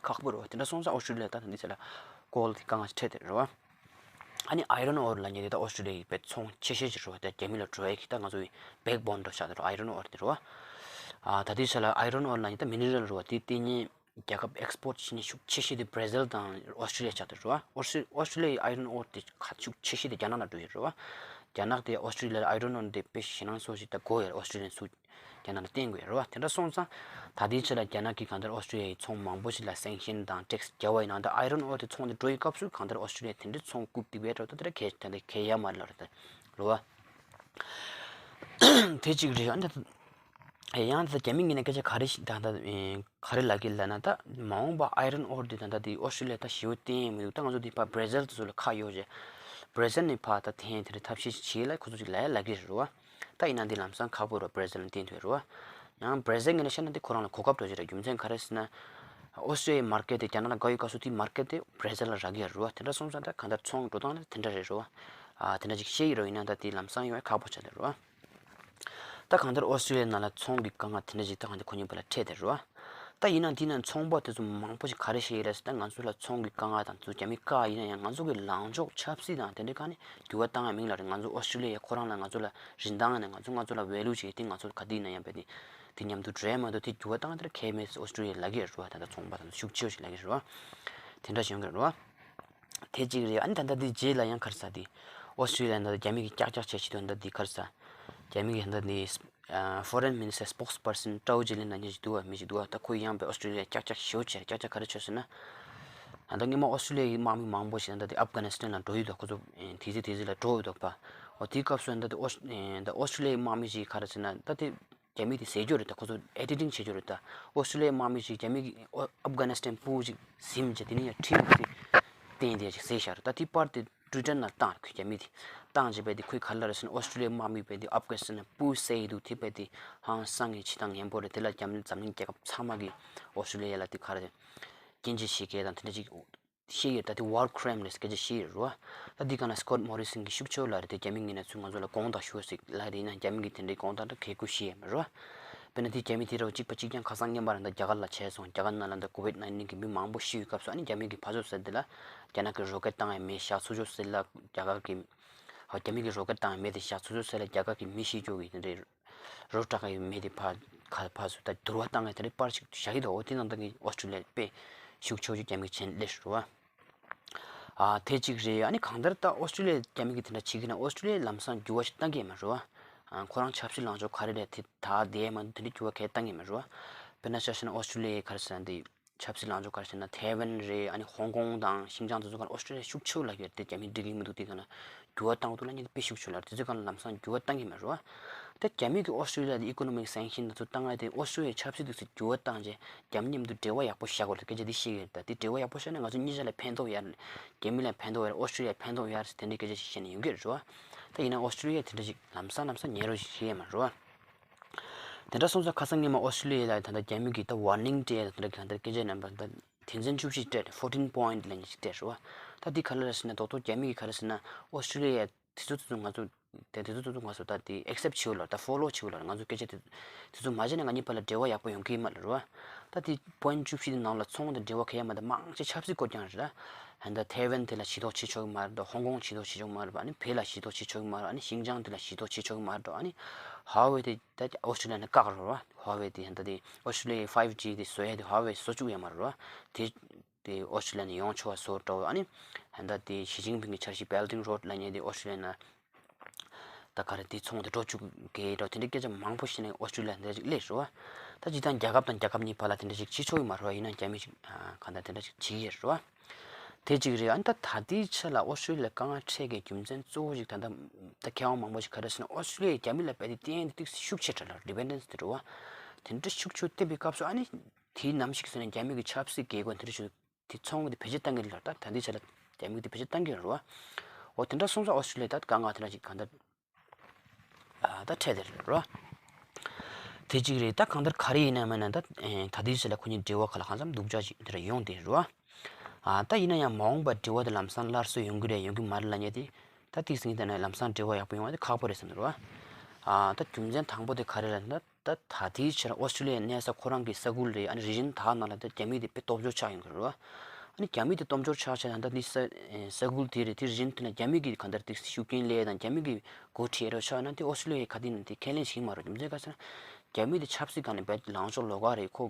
ཁག་པོ་རེད་བ། དེ་འདྲ་སོང་ཙང་ཨོ་སི་ཀྲི་ལི་ཡ་ད་ད་འདི་ཚོ་ལ་ཀོལ་དེ་དཀའ་ངལ་འཕྲད་དེ་རེད་བ། ཨ་ནི་ཨའི་རོན་ཨོར་ལབ་མཁན་དེ་ད་ཨོ་སི་ཀྲི་ལི་ཡའི་དཔེ་ཚོང་ཆེ་ཤོས་ཅིག་རེད་བ། ད་རྒྱ་མི་ལ་འགྲོ་ཡ་གི་ད་ང་ཚོ་བའི་བེག་བོན་འདྲ་ཆགས་དེ་རེད། ཨའི་རོན་ཨོར་དེ་རེད་བ། ཨ་ད་དེ་ཚོ་ལ་ཨའི་རོན་ཨོར་ལབ་མཁན་ད་མི་ནི་རལ་རེད་བ། དེ་དེ་གཉིས་རྒྱལ་ཁབ་ཨེག་སི་པོར་ཊི་བྱེད་ནི་ཤུགས་ཆེ་ཤོས་དེ་བྷ་ར་ཟིལ་དང་ཨོ་སི་ཀྲི་ལི་ཡ་ཆགས་འདུག་རེད་བ། ཨོ་སི་ཨོ་སི་ཀྲི་ལི་ཡའི་ཨའི་རོན་ཨོར་དེ་ཁ་ཤུགས་ཆེ་ཤོས་དེ་རྒྱ་ནག་ལ་འགྲོ་ཡི་རེད་བ། རྒྱ་ནག་དེ་ཨོ་སི་ཀྲི་ལི་ཡ་ལ་ཨའི་རོན་ཨོར་དེ་དཔེ་ཞེད་སྣང་ཚོར་ཞིག་ད་དགོས་ཡོད་རེད། ཨོ་སི་ཀྲི་ལི་ཡ་ཚུར་རྒྱ་ནག་ལ་བརྟེན་དགོས་ཡོད་རེད་བ། དེ་འདྲ་སོང་ཙང་ད་ལྟའི་ཆ་ལ་རྒྱ་ནག་གིས་གང་ལྟར་ཨོ་སི་ཀྲི་ལི་ཡའི་ཚོང་མང་པོ་ཞིག་ལ་སེང་ཤན་དང་ཊེག་སི་རྒྱབ་པ་ཡིན་ནའང་ད་ཨའི་རོན་ཨོར་དེ་ཚོང་དེ་འགྲོ་ཡི་སྐབས་སུ་གང་ལྟར་ཨོ་སི་ཀྲི་ལི་ཡ་དེ་འདྲའི་ཚོང་རྐུབ་སྟེགས་པའི་འགྲོ་ད་དེ་འདྲ་གལ་ད་འདི་གལ་ཡ་མ་རེད་ལབ་རེད་ད་རེད་བ། དེ་གཅིག་རེད། ཨ་ནི་ད། ཡང་ད་རྒྱ་མི་ངོས་ནས་སྐད་ཆ་ག་རེ་ཞིག་ད་ད་ག་རེ་ལབ་ཀྱི་ལབ་ན། ད་མ་འོངས་པ་ཨའི་རོན་ཨོར་དེ་ད་ད་དེ་ཨོ་སི་ཀྲི་ལི་ཡ་ད་ཞེ་པོ་བརྟེན་ཡ་མི་འདུག་ད་ང་ཚོ་དེ་ཕར་བྷ་ར་ཟིལ་དེ་ཚོ་ལ་ཁ་གཡོག་བྱས། བྷ་ར་ཟིལ་ནས་ཕར་ད་ཐེན་དེ་འདྲ་ཐབས་ཤེས་བྱེད་ལ་ཁོ་ཚོ་ཅིག་ལབ་ཡ་ལབ་ཀྱི་རེད་བ། ད་ཡིན་ན་འདི་ལམ་སང་ཁག་པོ་རེད་བ། བྷ་ར་ཟིལ་ལ་བརྟེན་ཐུབ་ཡ་རེད་བ། ཡང་བྷ་ར་ཟིལ་ངོས་ནས་བཤད་ན་འདི་ཁོ་རང་ལ་གོ་སྐབས་འདྲ་ཅིག་རེད། རྒྱུ་མཚན་ག་རེ་ཟེར་ན། ཨོ་སི་ཀྲི་ལི་ཡའི་མར་ཀེཊ་དེ་རྒྱ་ནག་ལ་དགའ་ཡོད་སྐབས་སུ་དེའི་མར་ཀེཊ་དེ་བྷ་ར་ཟིལ་ལ་རག་གི་ཡོད་རེད་བ། དེ་འདྲ་སོང་ཙང་ད་གང་ལྟར་ཚོང་འགྲོ་སྟངས་དེ་དེ་འདྲ་རེད་རེད་བ། ཨ་དེ་འདྲ་ཅིག་བཤད་ཡི་རོ། ཡིན་ན་ད་དེ་ལམ་སང་ཡོང་ཡ་ཁག་པོ་ཆགས་བསྡད་རེད་བ། ད་གང་ལྟར་ཨོ་སི་ཀྲི་ལི་ཡའི་ནང་ལ་ཚོང་གི་དཀའ་ངལ་དེ་འདྲ་ཅིག་ད་གང་ལྟར་ཁོ་གཉིས་བར་ལ་འཕྲད་བསྡད་རེད་བ། ད་ཡིན་ན་དེ་ན་ཚོང་པ་དེ་ཚོ་མང་པོ་ཞིག་ག་རེ་བཤད་ཡི་རེད་ཟེར་ན། ང་ཚོ་ལ་ཚོང་གི་དཀའ་ངལ་དང་ཚོ་རྒྱ་མི་བཀག་ཡིན་ན་ཡང་ང་ཚོ་གི་ལངས་ཕྱོགས་ཆབ་སྲིད་དང་དེ་འདྲའི་ཁ་ནས་འགྱུར་བ་བཏང་ཡ་མིན་ལབ་རེད། ང་ཚོ་ཨོ་སི་ཀྲི་ལི་ཡ་ཁོ་རང་ལ་ང་ཚོ་ལ་རིན་ཐང་ཡིན་ན་ང་ཚོ་ང་ཚོ་ལ་ཝེ་ལུ་བྱེད་དེ་ང་ཚོ་ག་དུས་ཡིན་ན་ཡང་རྦད་དེ་དེ་མཉམ་དུ་འགྲོ་ཡ་མ་གཏོགས་དེ་འགྱུར་བ་བཏང་ཡ་དེ་འདྲ་གང་ཡང་མེད་ཟེར་ཨོ་སི་ཀྲི་ལི་ཡ་ལབ་ཀྱི་ཡོད་རེད་བ། ད་ལྟ་ཚོང་པ་དང་ཤུགས་ཆེ་བོ་ཞིག་ལབ་ཀྱི་ཡོད་རེད་བ། དེ་འདྲ་བྱུང་གི་རེད་བ། དེ་གཅིག་རེད། ཨ་ནི་ད་ལྟ་དེ་རྗེས་ལ་ཡང་ག་རེ་ཟེར་དེ། ཨོ་སི་ཀྲི་ལི་ཡ་ད་ལྟ་རྒྱ་མི་གིས་ཀྱག་ཀྱག་བྱས་བྱས་དུས་ད་ལྟ་དེ་ག་རེ་ཟེར། རྒྱ་མི་གི་ད་ལྟ་དེ་ཨ་ཧྥོ་རེན་མི་ནི་སི་ཊར་སི་པོག་སི་པར་སན་ཀྲའོ་ཇི་ལིན་ལབ་མཁན་ཅིག་འདུག་བ། མི་ཅིག་འདུག་བ། ད་ཁོ་ཡང་དཔེ་ཨོ་སི་ཀྲི་ལི་ཡ་ཀྱག་ཀྱག་ཞེ་པོ་བྱས། ཀྱག་ཀྱག་ག་རེ་བྱས་ཟེར་ན། ད་ལྟ་སྔོན་མ་ཨོ་སི་ཀྲི་ལི་ཡའི་དམག་མི་མང་པོ་ཞིག་ད་ལྟ་དེ་ཨབ་གྷ་ནི་སི་ཐན་ལ་འགྲོ་ཡི་འདུག་ཁོ་ཚོ་ཨེ་དེ་ཚེ་དེ་ཚེ་ལ་འགྲོ་ཡི་འདུག་པ། འོ་དེའི་སྐབས་སུ་ད་ལྟ་ཨོ་ཨེ་ད་ཨོ་སི་ཀྲི་ལི་ཡའི་དམག་མི་ཞིག་ག་རེ་ཟེར་ན། ད་དེ་རྒྱ་མི་དེ་ཟས་རྒྱུ་རེད། ད་ཁོ་ཚོ་ཨེ་ཌི་ཊིང་བྱེད་རྒྱུ་རེད། ད་ཨོ་སི་ཀྲི་ལི་ཡའི་དམག་མི་ཞིག་རྒྱ་མི་གི་ཨོ་ཨབ་གྷ་ནི་སི་ཐན་སྤུ་ཞིག་ཟིན་བྱས་དེ་ནས་ཡར་ཁྲིད་འདུག་དེ་བསྟན་དེ་ཞིག་ཟས་བཞག་རེད། ད་དེ་པར་དེ་ཊུ་ཝི་ཊར་ནང་བཏང་རེད། ཁོས་རྒྱ་མི་དེ་བཏང་རྗེས་རྦད་དེ་ཁོས་ག་རེ་ལབ་རེད་ཟེར་ན། ཨོ་སི་ཀྲི་ལི་ཡའི་དམག་མི་རྦད་དེ་ཨབ་གྷ་ནི་སི་ཐན་ལ་སྤུ་བསད་ཡི་འདུག་དེ་རྦད་དེ་ཧང་སང་གི་བྱེད་སྟངས་ངན་པོ་རེད། དེ་ལ་རྒྱ་མི་འཛམ་གླིང་རྒྱལ་ཁབ་ཚང་མ་གིས་ཨོ་སི་ཀྲི་ལི་ཡ་ལ་དེ་ག་རེ་སྐྱོན་བརྗོད་བྱེད་མཁན་དང་དེ་འདྲ་ཅིག་བཤད་ཡོད། ད་དེ་ཝར་ཁི་རའིམ་རེད་ཟེར་སྐད་ཆ་བཤད་ཡོད་རེད་བ། ད་འདི་སྒང་ལ་སི་ཀོཊ་མོ་རི་སན་གྱིས་ཤུགས་ཆེ་བོ་ལབ་རེད་དེ། རྒྱ་མི་ངོས་ནས་ཚུར་ང་ཚོ་ལ་དགོངས་དག་ཞུ་ཟེར་ལབ་རེད། ཡིན་ན་རྒྱ་མི་གིས་དེ་འདྲའི་དགོངས་དག་འདྲ་གལ་ཁུར་བཞེས་ཡོད་མ་རེད་བ། དཔེར་ན་དེ་རྒྱ་མི་དེ་ར་བ་གཅིག་པ་གཅིག་རྐྱང་ཁ་སང་སྔོན་མ་རང་ད་རྒྱ་གར་ལ་བྱས་སོང་། རྒྱ་གར་ནང་ལ་ད་ཀོ་ཝིཌ་ནའིན་ཊིན་གི་མི་མང་པོ་ཤི་ཡོད་སྐབས་སུ། ཨ་ནི་རྒྱ་མི་གིས་ཕར་ཚུར་ཟེར་དེ་ལ་རྒྱ་ནག་གིས་རོ་ཀེཊ་བཏང་ཡ་མེ་བཞག་ཚུགས་ཆོག་ཟེར་ལ་རྒྱ་གར་གི། ཨ་རྒྱ་མི་གིས་རོ་ཀེཊ་བཏང་ཡ་མེ་དེ་བཞག་ཚུགས་ཆོག་ཟེར་ལ་རྒྱ་གར་གི་མི་ཤི་ཆོག་གི་དེ་འདྲའི་རོ་ཊ་ཀ་ཡི་མེ་དེ་ཕར་ཁ་ཕར་ཚུར་ད་དུར་བ་བཏང་ཡ་དེ་འདྲའི་པར་ཞིག་བཞག་གི་འདུག་འོ་དེ་ནང་ད་གི་ཨོ་སི་ཀྲི་ལི་ཡ་དཔེ་ཤུགས་ཆེ་ཤོས་རྒྱ་མི་གིས་བྱས་ནས་སླེབས་རེད་བ། ཨ་དེ་གཅིག་རེད། ཨ་ནི་གང་ལྟར་ད་ཨོ་སི་ཀྲི་ལི་ཡ་རྒྱ་མི་གིས་དེ་འདྲ་བྱེད་ཀྱི་ན་ཨོ་སི་ཀྲི་ལི་ཡ་ལམ་སང་འགྱུར་བ་ཞིག་བཏང་གི་ཡོད་མ་རེད་བ། ཨ་ཁོ་རང་ཆབ་སྲིད་ལངས་ཕྱོགས་ག་རེ་རེད་དེ་ད་བསྡད་མ་འདུག་དེ་འདྲའི་འགྱུར་བ་གང་ཡང་བཏང་གི་མ་རེད་བ། དཔེར་ན་ཆ་བཞག་ན་ཨོ་སི་ཀྲི་ལི་ཡའི་ག་རེ་ཟེར་ན་འདི། ཆབ་སྲིད་ལངས་ཕྱོགས་ག་རེ་ཟེར་ན་ཐའེ་ཝན་རེད། ཨ་ནི་ཧོང་ཀོང་དང་ཤིན་ཅང་དེ་ཚོ་ག་ལ་ཨོ་སི་ཀྲི་ལི་ཡ་ཤུགས་ཆེ་བོ་ལབ་ཀྱི་ཡོད་རེད། དེ་རྒྱ་མིས་འགྲིག་གི་མི་འདུག་དེ་ག་ལ་རྒྱུ་བ་བཏང་འདུག་ལབ་མཁན་དེ་དཔེ་ཤུགས་ཆེ་བོ་ལབ་རེད། དེ་ཚོའི་སྒང་ལ་ལམ་སང་འགྱུར་བ་བཏང་གི་མ་རེད་བ། དེ་རྒྱ་མིས་ཀྱི་ཨོ་སི་ཀྲི་ལི་ཡ་དེ་ཨི་ཀོ་ནོ་མིག་སེང་ཤིན་དེ་ཚོ་བཏང་ཡ་དེ་ཨོ་སི་ཀྲི་ལི་ཡའི་ཆབ་སྲིད་དེ་ཚོ་འགྱུར་བ་བཏང་རྗེས་རྒྱ་མི་མཉམ་དུ་འབྲེལ་བ་ཡག་པོ་བཞག་དགོས་རེད། སྐད་ཆ་དེ་བཤད་ཀྱི་ཡོད་རེད། ད་དེ་འབྲེལ་བ་ཡག་པོ་བཞག་ན་ང་ཚོ་གཉིས་ཆ་ལ་ཕན་ཐོགས་ཡོད་རེད། རྒྱ་མི་ལ་ཕན་ཐོགས་ཡོད་རེད། ཨོ་སི་ཀྲི་ལི་ཡ་ཕན་ཐོགས་ཡོད་རེད་ཟེར་དེ་འདྲའི་སྐད་ཆ་ཞིག་བཤད་ནས་ཡོང་གི་རེད་བ། ད་ཡིན་ན་ཨོ་སི་ཀྲི་ལི་ཡ་དེ་འདྲ་ཞིག་ལམ་སང་ལམ་སང་ཉན་རོགས་ཞིག་བྱེད་ཡ་མ་རེད་བ། དེ་འདྲ་སོང་ཙང་ཁ་སང་སྔོན་མ་ཨོ་སི་ཀྲི་ལི་ཡ་ལ་ད་ལྟ་རྒྱ་མི་གིས་ད་ཝར་ནིང་སྤྲད་ཡ་དེ་འདྲ་གི་ད་ལྟ་སྐད་ཆ་རྣམ་པ་ད་དོན་ཚན་བཅུ་བཞི་སྤྲད། ཕོར་ཊིན་པོ་ཡིན་ཊི་ལབ་མཁན་ཞིག་སྤྲད་རེད་བ། ད་འདི་ག་རེ་རེད་ཟེར་ན་རྡོག་རྡོག་རྒྱ་མི་གིས་ག་རེ་ཟེར་ན་ཨོ་སི་ཀྲི་ལི་ཡ་དེ་ཚོ་དེ་ཚོ་ང་ཚོ་དེ་དེ་ཚོ་དེ་ཚོ་ང་ཚོ་ད་དེ་ཨེག་སེབ་བྱེད་དགོས་ལ། ད་ཕོ་ལོ་བྱེད་དགོས་ལ། ང་ཚོ་སྐད་ཆ་དེ་དེ་ཚོ་མ་བྱས་ན་ང་གཉིས་བར་ལ་འབྲེལ་བ་ཡག་པོ་ཡོང་གི་མ་རེད་བ། ད་དེ་པོ་ཡིན་ཊི་བཅུ་བཞི་དེ་ནང་ལ་ཚོང་དང་འབྲེལ་བ་གང་ཡང་མ་རེད། མང་ཆེ་ཆབ་སྲིད་སྐོར་རྐྱང་རེད། ད་ཐའེ་ཝན་དེ་ལ་ཞི་གཏོགས་བྱེད་ཆོག་གི་མ་རེད། ད་ཧོང་ཀོང་ཞི་གཏོགས་བྱེད་ཆོག་གི་མ་རེད། ཨ་ནི་བོད་ལ་ཞི་གཏོགས་བྱེད་ཆོག་གི་མ་རེད། ཨ་ནི་ཤིན་ཅང་དེ་ལ་ཞི་གཏོགས་བྱེད་ཆོག་གི་མ་རེད། ཨ་ནི་ཧྭ་ཝེ་དེ་ད་ཨོ་སི་ཀྲི་ལི་ཡ་ནས་བཀག་རེད་བ། ཧྭ་ཝེ་དེ་ད་ལྟ་དེ་ཨོ་སི་ཀྲི་ལི་ཡའི་ཕའིབ་ཇི་དེ་བཟོ་ཡ་དེ་ཧྭ་ཝེ་བཟོ་བཅུག་ཡོད་མ་རེད་བ། དེ་དེ་ཨོ་སི་ཀྲི་ལི་ཡ་ནས་ཡོང་ཆོག་པ་བཟོ་འགྲོ། ཨ་ནི་ད་ལྟ་དེ་ཞི་ཅིན་ཕིང་གི་འཆར་གཞི་Belt and Road ལབ་མཁན་དེ་ཨོ་སི་ཀྲི་ལི་ཡ་ནས་ད་ག་རེ་དེ་ཚོང་དེ་འགྲོ་བཅུག་གི་འགྲོ། དེ་འདྲའི་སྐད་ཆ་མང་པོ་བཤད་ནས་ཨོ་སི་ཀྲི་ལི་ཡ་དེ་འདྲ་ཞིག་སླེབས་རེད་བ། ད་སྤྱིར་བཏང་རྒྱལ་ཁབ་དང་རྒྱལ་ཁབ་གཉིས་བར་ལ་དེ་འདྲ་ཞིག་བྱེད་ཆོག་གི་མ་རེད་བ། ཡིན་ན་རྒྱ་མི་ཞིག་གང་ལྟར་དེ་འདྲ་ཞིག་བྱེད་ཀྱི་ཡོད་རེད་བ། དེ་གཅིག་རེད། ཨ་ནི་ད་ད་ལྟའི་ཆ་ལ་ཨོ་སི་ཀྲི་ལི་ཡ་དཀའ་ངལ་འཕྲད་ཀྱི་རྒྱུ་མཚན་གཙོ་བོ་ཞིག་ད་ལྟ་ད་མཁས་དབང་མང་པོ་ཞིག་ག་རེ་ཟེར་ན་ཨོ་སི་ཀྲི་ལི་ཡས་རྒྱ་མི་ལ་དཔེ་དེ་བརྟེན་ཏེ་ཏོག་ཙམ་ཤུགས་ཆེ་དྲགས་ལ། ཌི་པེན་ཌེན་སི་དེ་འགྲོ་བ། དེ་འདྲ་ཤུགས་ཆེ་བསྟན་པའི་སྐབས་སུ་ཨ་ནི་དེའི་ནམ་ཞིག་ཟེར་ན་རྒྱ་མི་གི་ཆབ་སྲིད་རྒྱལ་ཁོངས་དེ་འདྲ་ཞིག་དེ་ཚོང་གི་དེ་བེད་སྤྱོད་བཏང་གི་རེད་ལ། ད་ད་ལྟའི་ཆ་ལ་རྒྱ་མི་གི་དེ་བེད་སྤྱོད་བཏང་གི་རེད་བ། འོ་དེ་འདྲ་སོང་ཙང་ཨོ་སི་ཀྲི་ལི་ཡ་ད་དཀའ་ངལ་དེ་འདྲ་ཞིག་གང་ལྟར་ཨ་ད་འཕྲད་དེ་རེད་བ། དེ་གཅིག་རེད། ད་གང་ལྟར་ག་རེ་ཡིན་ན་མིན་ན་ད་ཨེ་ད་ལྟའི་ཆ་ལ་ཁོ་གཉིས་འབྲེལ་བ་ག་ལ་གང་འཚམ་སྡུག་ཅག་ཅིག་དེ་འདྲ་ཡོང་དེ་རེད་བ། ཨ་ད་ཡིན་ན་ཡང་མ་འོངས་པར་འབྲེལ་བ་དེ་ལམ་སང་སླར་གསོ་ཡོང་གི་རེད་ཡོང་གི་མ་རེད་ལབ་མཁན་དེ། ད་ཏིག་ཙམ་ཡིན་ད་ནས་ལམ་སང་འབྲེལ་བ་ཡག་པོ་ཡོང་བ་དེ་ཁག་པོ་རེད་བསམ་འདུག་ར། ཨ་ད་རྒྱུ་མཚན་དང་པོ་དེ་ག་རེ་རེད་ན། ད་ད་ལྟའི་ཆར་ཨོ་སི་ཀྲི་ལི་ཡའི་གནས་ས་ཁོ་རང་གི་ས་ཁུལ་རེད། ཨ་ནི་རི་ཇན་དག་ནང་ལ་ད་རྒྱ་མི་དེ་དཔེ་སྟོབས་འབྱོར་ཆགས་ཡོང་གི་རེད་བ། ཨ་ནི་རྒྱ་མི་དེ་སྟོབས་འབྱོར་ཆགས་ཆགས་ན་ད་འདི་ས་ས་ཁུལ་དེ་རེད། དེ་རི་ཇན་དེ་ན་རྒྱ་མི་གི་གང་ལྟར་ཏིག་ཙམ་ཤུགས་རྐྱེན་སླེབས་དང་རྒྱ་མི་གི་འགོ་ཁྲིད་ཨེ་རོ་ཆགས་ན་དེ་ཨོ་སི་ཀྲི་ལི་ཡའི་ཁ་ཐིག་ནང་དེ་ཁས་ལེན་བྱེད་ཀྱི་མ་རེད། རྒྱུ་མཚན་ག་ཟེར་ན་རྒྱ་མི་དེ་ཆབ་སྲིད་སྒང་ནས་དཔེ་ལངས་ཕྱོགས་ལོགས་ཀ་རེད། ཁོ་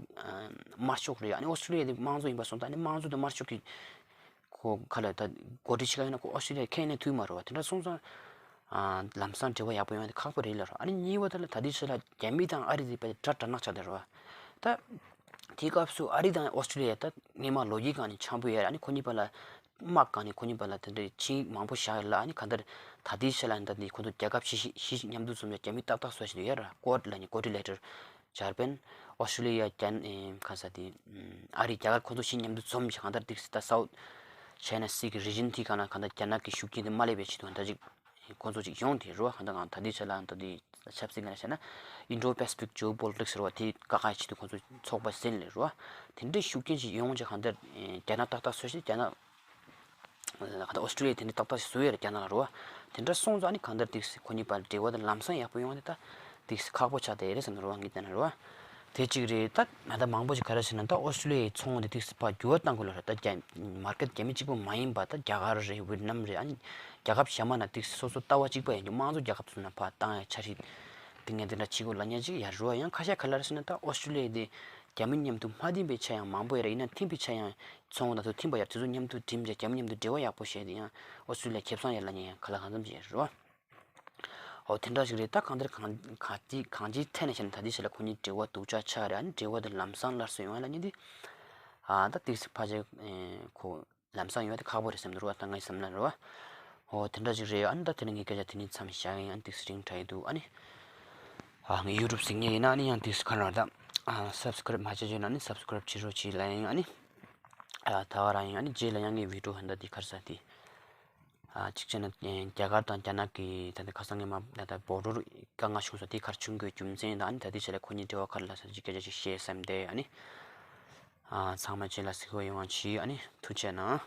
དམར་ཕྱོགས་རེད། ཨ་ནི་ཨོ་སི་ཀྲི་ལི་ཡ་དེ་དམངས་གཙོ་ཡིན་པ་སོང་ཙང་ཨ་ནི་དམངས་གཙོ་དང་དམར་ཕྱོགས་ཀྱི་ཁོ་ག་ལ་ད་འགོ་ཁྲིད་ཆེ་ཁ་ཡིན་ན་ཁོ་ཨོ་སི་ཀྲི་ལི་ཡ་ཁས་ལེན་ཐུབ་མ་རེད་བ། དེ་འདྲ་སོང་ཙང་ཨ་ལམ་སང་འབྲེལ་བ་ཡག་པོ་ཡོང་ཡ་དེ་ཁག་པོ་རེད་ལབ་ར། ཨ་ནི་གཉིས་པ་དེ་ལ་ད་ལྟའི་ཆ་ལ་རྒྱ་མི་དང་ཨ་རི་དེ་དཔེ་དགྲ་དགྲ་ནག་ཆགས་བསྡད་རེད་བ། ད་དེའི་སྐབས་སུ་ཨ་རི་དང་ཨོ་སི་ཀྲི་ལི་ཡ་ད་སྔོན་མ་ལོ་རྒྱུས་སྒང་ནས་འཆམ་པོ་ཡོད་རེད། ཨ་ནི་ཁོ་གཉིས་བར་ལ་དམག་སྒང་ནས་ཁོ་གཉིས་བར་ལ་དེ་འདྲའི་ཆིངས་མང་པོ་བཞག་ཡོད་ལ། ཨ་ནི་གང་ལྟར་ད་ལྟའི་ཆ་ལ་ད་ལྟའི་ཁོ་ཚོ་རྒྱལ་ཁབ་བཞི་བཞི་བཞི་མཉམ་དུ་འཛོམས་ཡ་རྒྱ་མི་ཏག་ཏག་བཟོ་བཞིན་ཡོད་ར། ཀོཌ་ལབ་ནི་ཀོཌ་རི་ལེ་ཊར་འཇར་པན། ཨོ་སི་ཀྲི་ལི་ཡ། རྒྱ་ནག་ག་ས་དེ་ཨ་རི། རྒྱ་གར་ཁོ་ཚོ་བཞི་མཉམ་དུ་འཛོམས་ཀྱི་གང་ལྟར་ཏིག་ཙམ་ད་སའུཐ་ཆའི་ན་སི་གི་རི་ཇན་དེ་ག་ན་གང་ལྟར་རྒྱ་ནག་གི་ཤུགས་རྐྱེན་དེ་མ་སླེབས་པའི་ཆེད་དུ་གང་ལྟར་ཅིག་ཁོ་ཚོ་ཅིག་ཡོང་དེ་རུ་བ། གང་ལྟར་གང་ད་ལྟའི་ཆ་ལ་ད་ལྟའི་ཆབ་སྲིད་ངོས་ནས་བཤད་ན་Indo-Pacific Geopolitics ཟེར་བ་དེ་བཀག་ཡ་ཆེད་དུ་ཁོ་ཚོ་ཚོགས་པ་ཟིན་ལས་རུ་བ། དེ་འདྲའི་ཤུགས་རྐྱེན་ཅིག་ཡོང་ཅིག་གང་ལྟར་རྒྱ་ནག་ཏག་ཏག་བཟོས་ཤིག་རྒྱ་ནག་གང་ལྟར་ཨོ་སི་ཀྲི་ལི་ཡ་དེ་འདྲ་ཏག་ཏག་བཟོས་ཡོད་རེད་རྒྱ་ནག་ལ་རུ་བ། དེ་འདྲ་སོང་ཙང་ཨ་ནི་གང་ལྟར་ཏིག་ཙམ་ཁོ་གཉིས་བར་འབྲེལ་བ་དེ་ལམ་སང་ཡག་པོ་ཡོང་བ་དེ་ད་ཏིག་ཙམ་ཁག་པོ་ཆགས་བསྡད་རེད་བསམ་རུ་བ། ངས་བལྟས་ན་རུ་བ། དེ་གཅིག་རེད། ད་ང་ད་མང་པོ་ཞིག་ག་རེ་ཟེར་ན་ད་ཨོ་སི་ཀྲི་ལི་ཡའི་ཚོང་དེ་ཏིག་ཙམ་ཕར་འགྱུར་བ་གཏང་དགོས་ལ་རེད། ད་རྒྱ་མར་ཀེཊ་རྒྱ་མི་གཅིག་པོ་མ་ཡིན་པ་ད་རྒྱ་གར་རེད། ཝེད་ནམ་རེད། ཨ་ནི་རྒྱལ་ཁབ་གཞན་མ་ན་ཏིག་ཙམ་སོ་སོ་ལྟ་བ་གཅིག་པ་ཡིན་རྒྱུ་དམངས་གཙོ་རྒྱལ་ཁབ་ཚོ་ན་ཕར་བཏང་ཡ་འཆར་གཞི་དེ་ངས་དེ་འདྲ་བྱེད་དགོས་ལབ་མཁན་ཅིག་ཡ་རུ་བ། ཡང་ཁ་ཤས་ག་ལ་རེ་ཟེར་ན་ད་ཨོ་སི་ཀྲི་ལི་ཡ་དེ་རྒྱ་མི་མཉམ་དུ་མ་མཐུན་པའི་ཆ་ཡང་མང་པོ་ཡོད་རེད། ཡིན་ན་མཐུན་པའི་ཆ་ཡང་ཚོང་དང་དུ་མཐུན་པ་ཡོད་རེད། དེ་ཚོ་མཉམ་དུ་འགྲིམ་བྱས་རྒྱ་མི་མཉམ་དུ་འབྲེལ་བ་ཡག་པོ་བྱས་ཏེ་ཡང་ཨོ་སི་ཀྲི་ལི་ཡ་ཁེ་བཟང་ཡོད་ལབ་མཁན་ཡང་ག་ལ་གང་འཚམ་ཅིག་ཡོད་རེད་བ། འོ་དེ་འདྲ་ཞིག་རེད། ད་གང་ལྟར་གང་གང་ཅིའི་གང་ཅིའི་ཐད་ནས་བཤད་ན་ད་ལྟའི་ཆ་ལ་ཁོ་གཉིས་འབྲེལ་བ་སྡུག་ཅག་ཆགས་རེད། ཨ་ནི་འབྲེལ་བ་དེ་ལམ་སང་སླར་གསོ་ཡོང་ཡ་ལབ་མཁན་དེ་ཨ་ད་ཏིག་ཙམ་ཕལ་ཆེར་ཁོ་ལམ་སང་ཡོང་ཡ་དེ་ཁག་པོ་རེད་བསམ་འདུག་རུ་བ། ད་ངའི་བསམ་ན་རུ་བ། འོ་དེ་འདྲ་ཞིག་རེད། ཨ་ནི་ད་དེ་ནས་ངའི་སྐད་ཆ་དེ་ནས་མཚམས་བཞག་ཡིན། ཨ་ནི་ཏིག་ཙམ་རིང་དྲགས་ཡི་འདུག་ཨ་ནི་ཨ་ངའི་ཡུ་ཊུབ་གཟིགས་མཁན་ཡིན་ན་ཨ་ནི་ཡང་ཏིག་ཙམ་ཁ་ལ་ད་ཨ་སབ་སི་ཀ་རེབ་མ་བྱས་བྱས་ན་ཨ་ནི་སབ་སི་ཀ་རེབ་བྱེད་རོགས་བྱེད་ལབ་ཡིན། ཨ་ནི་ཨ་ད་ག་རང་ཡིན། ཨ་ནི་རྗེས་ལ་ཡང་ངའི་བི་ཌི་ཡོ་ཧན་ད་དེ་ག་རེ་ཟེར་དེ། ཨ་གཅིག་བྱས་ན་རྒྱ་གར་དང་རྒྱ་ནག་གི་ད་ལྟ་ཁ་སང་སྔོན་མ་ད་ལྟ་བོ་ཌར་དཀའ་ངལ་བྱུང་ས་དེ་གར་བྱུང་དགོས་རྒྱུ་མཚན་དང་ཨ་ནི་ད་ལྟའི་ཆ་ལ་ཁོ་གཉིས་འབྲེལ་བ་ག་རེ་ལ་ས་ཅིག་སྐད་ཆ་ཅིག་བཤད་བསམ་སྟེ། ཨ་ནི་ཨ་ཚང་མ་རྗེས་ལ་གཟིགས་སྐོར་ཡོང་བ་གྱིས། ཨ་ནི་ཐུགས་རྗེ་གནང་།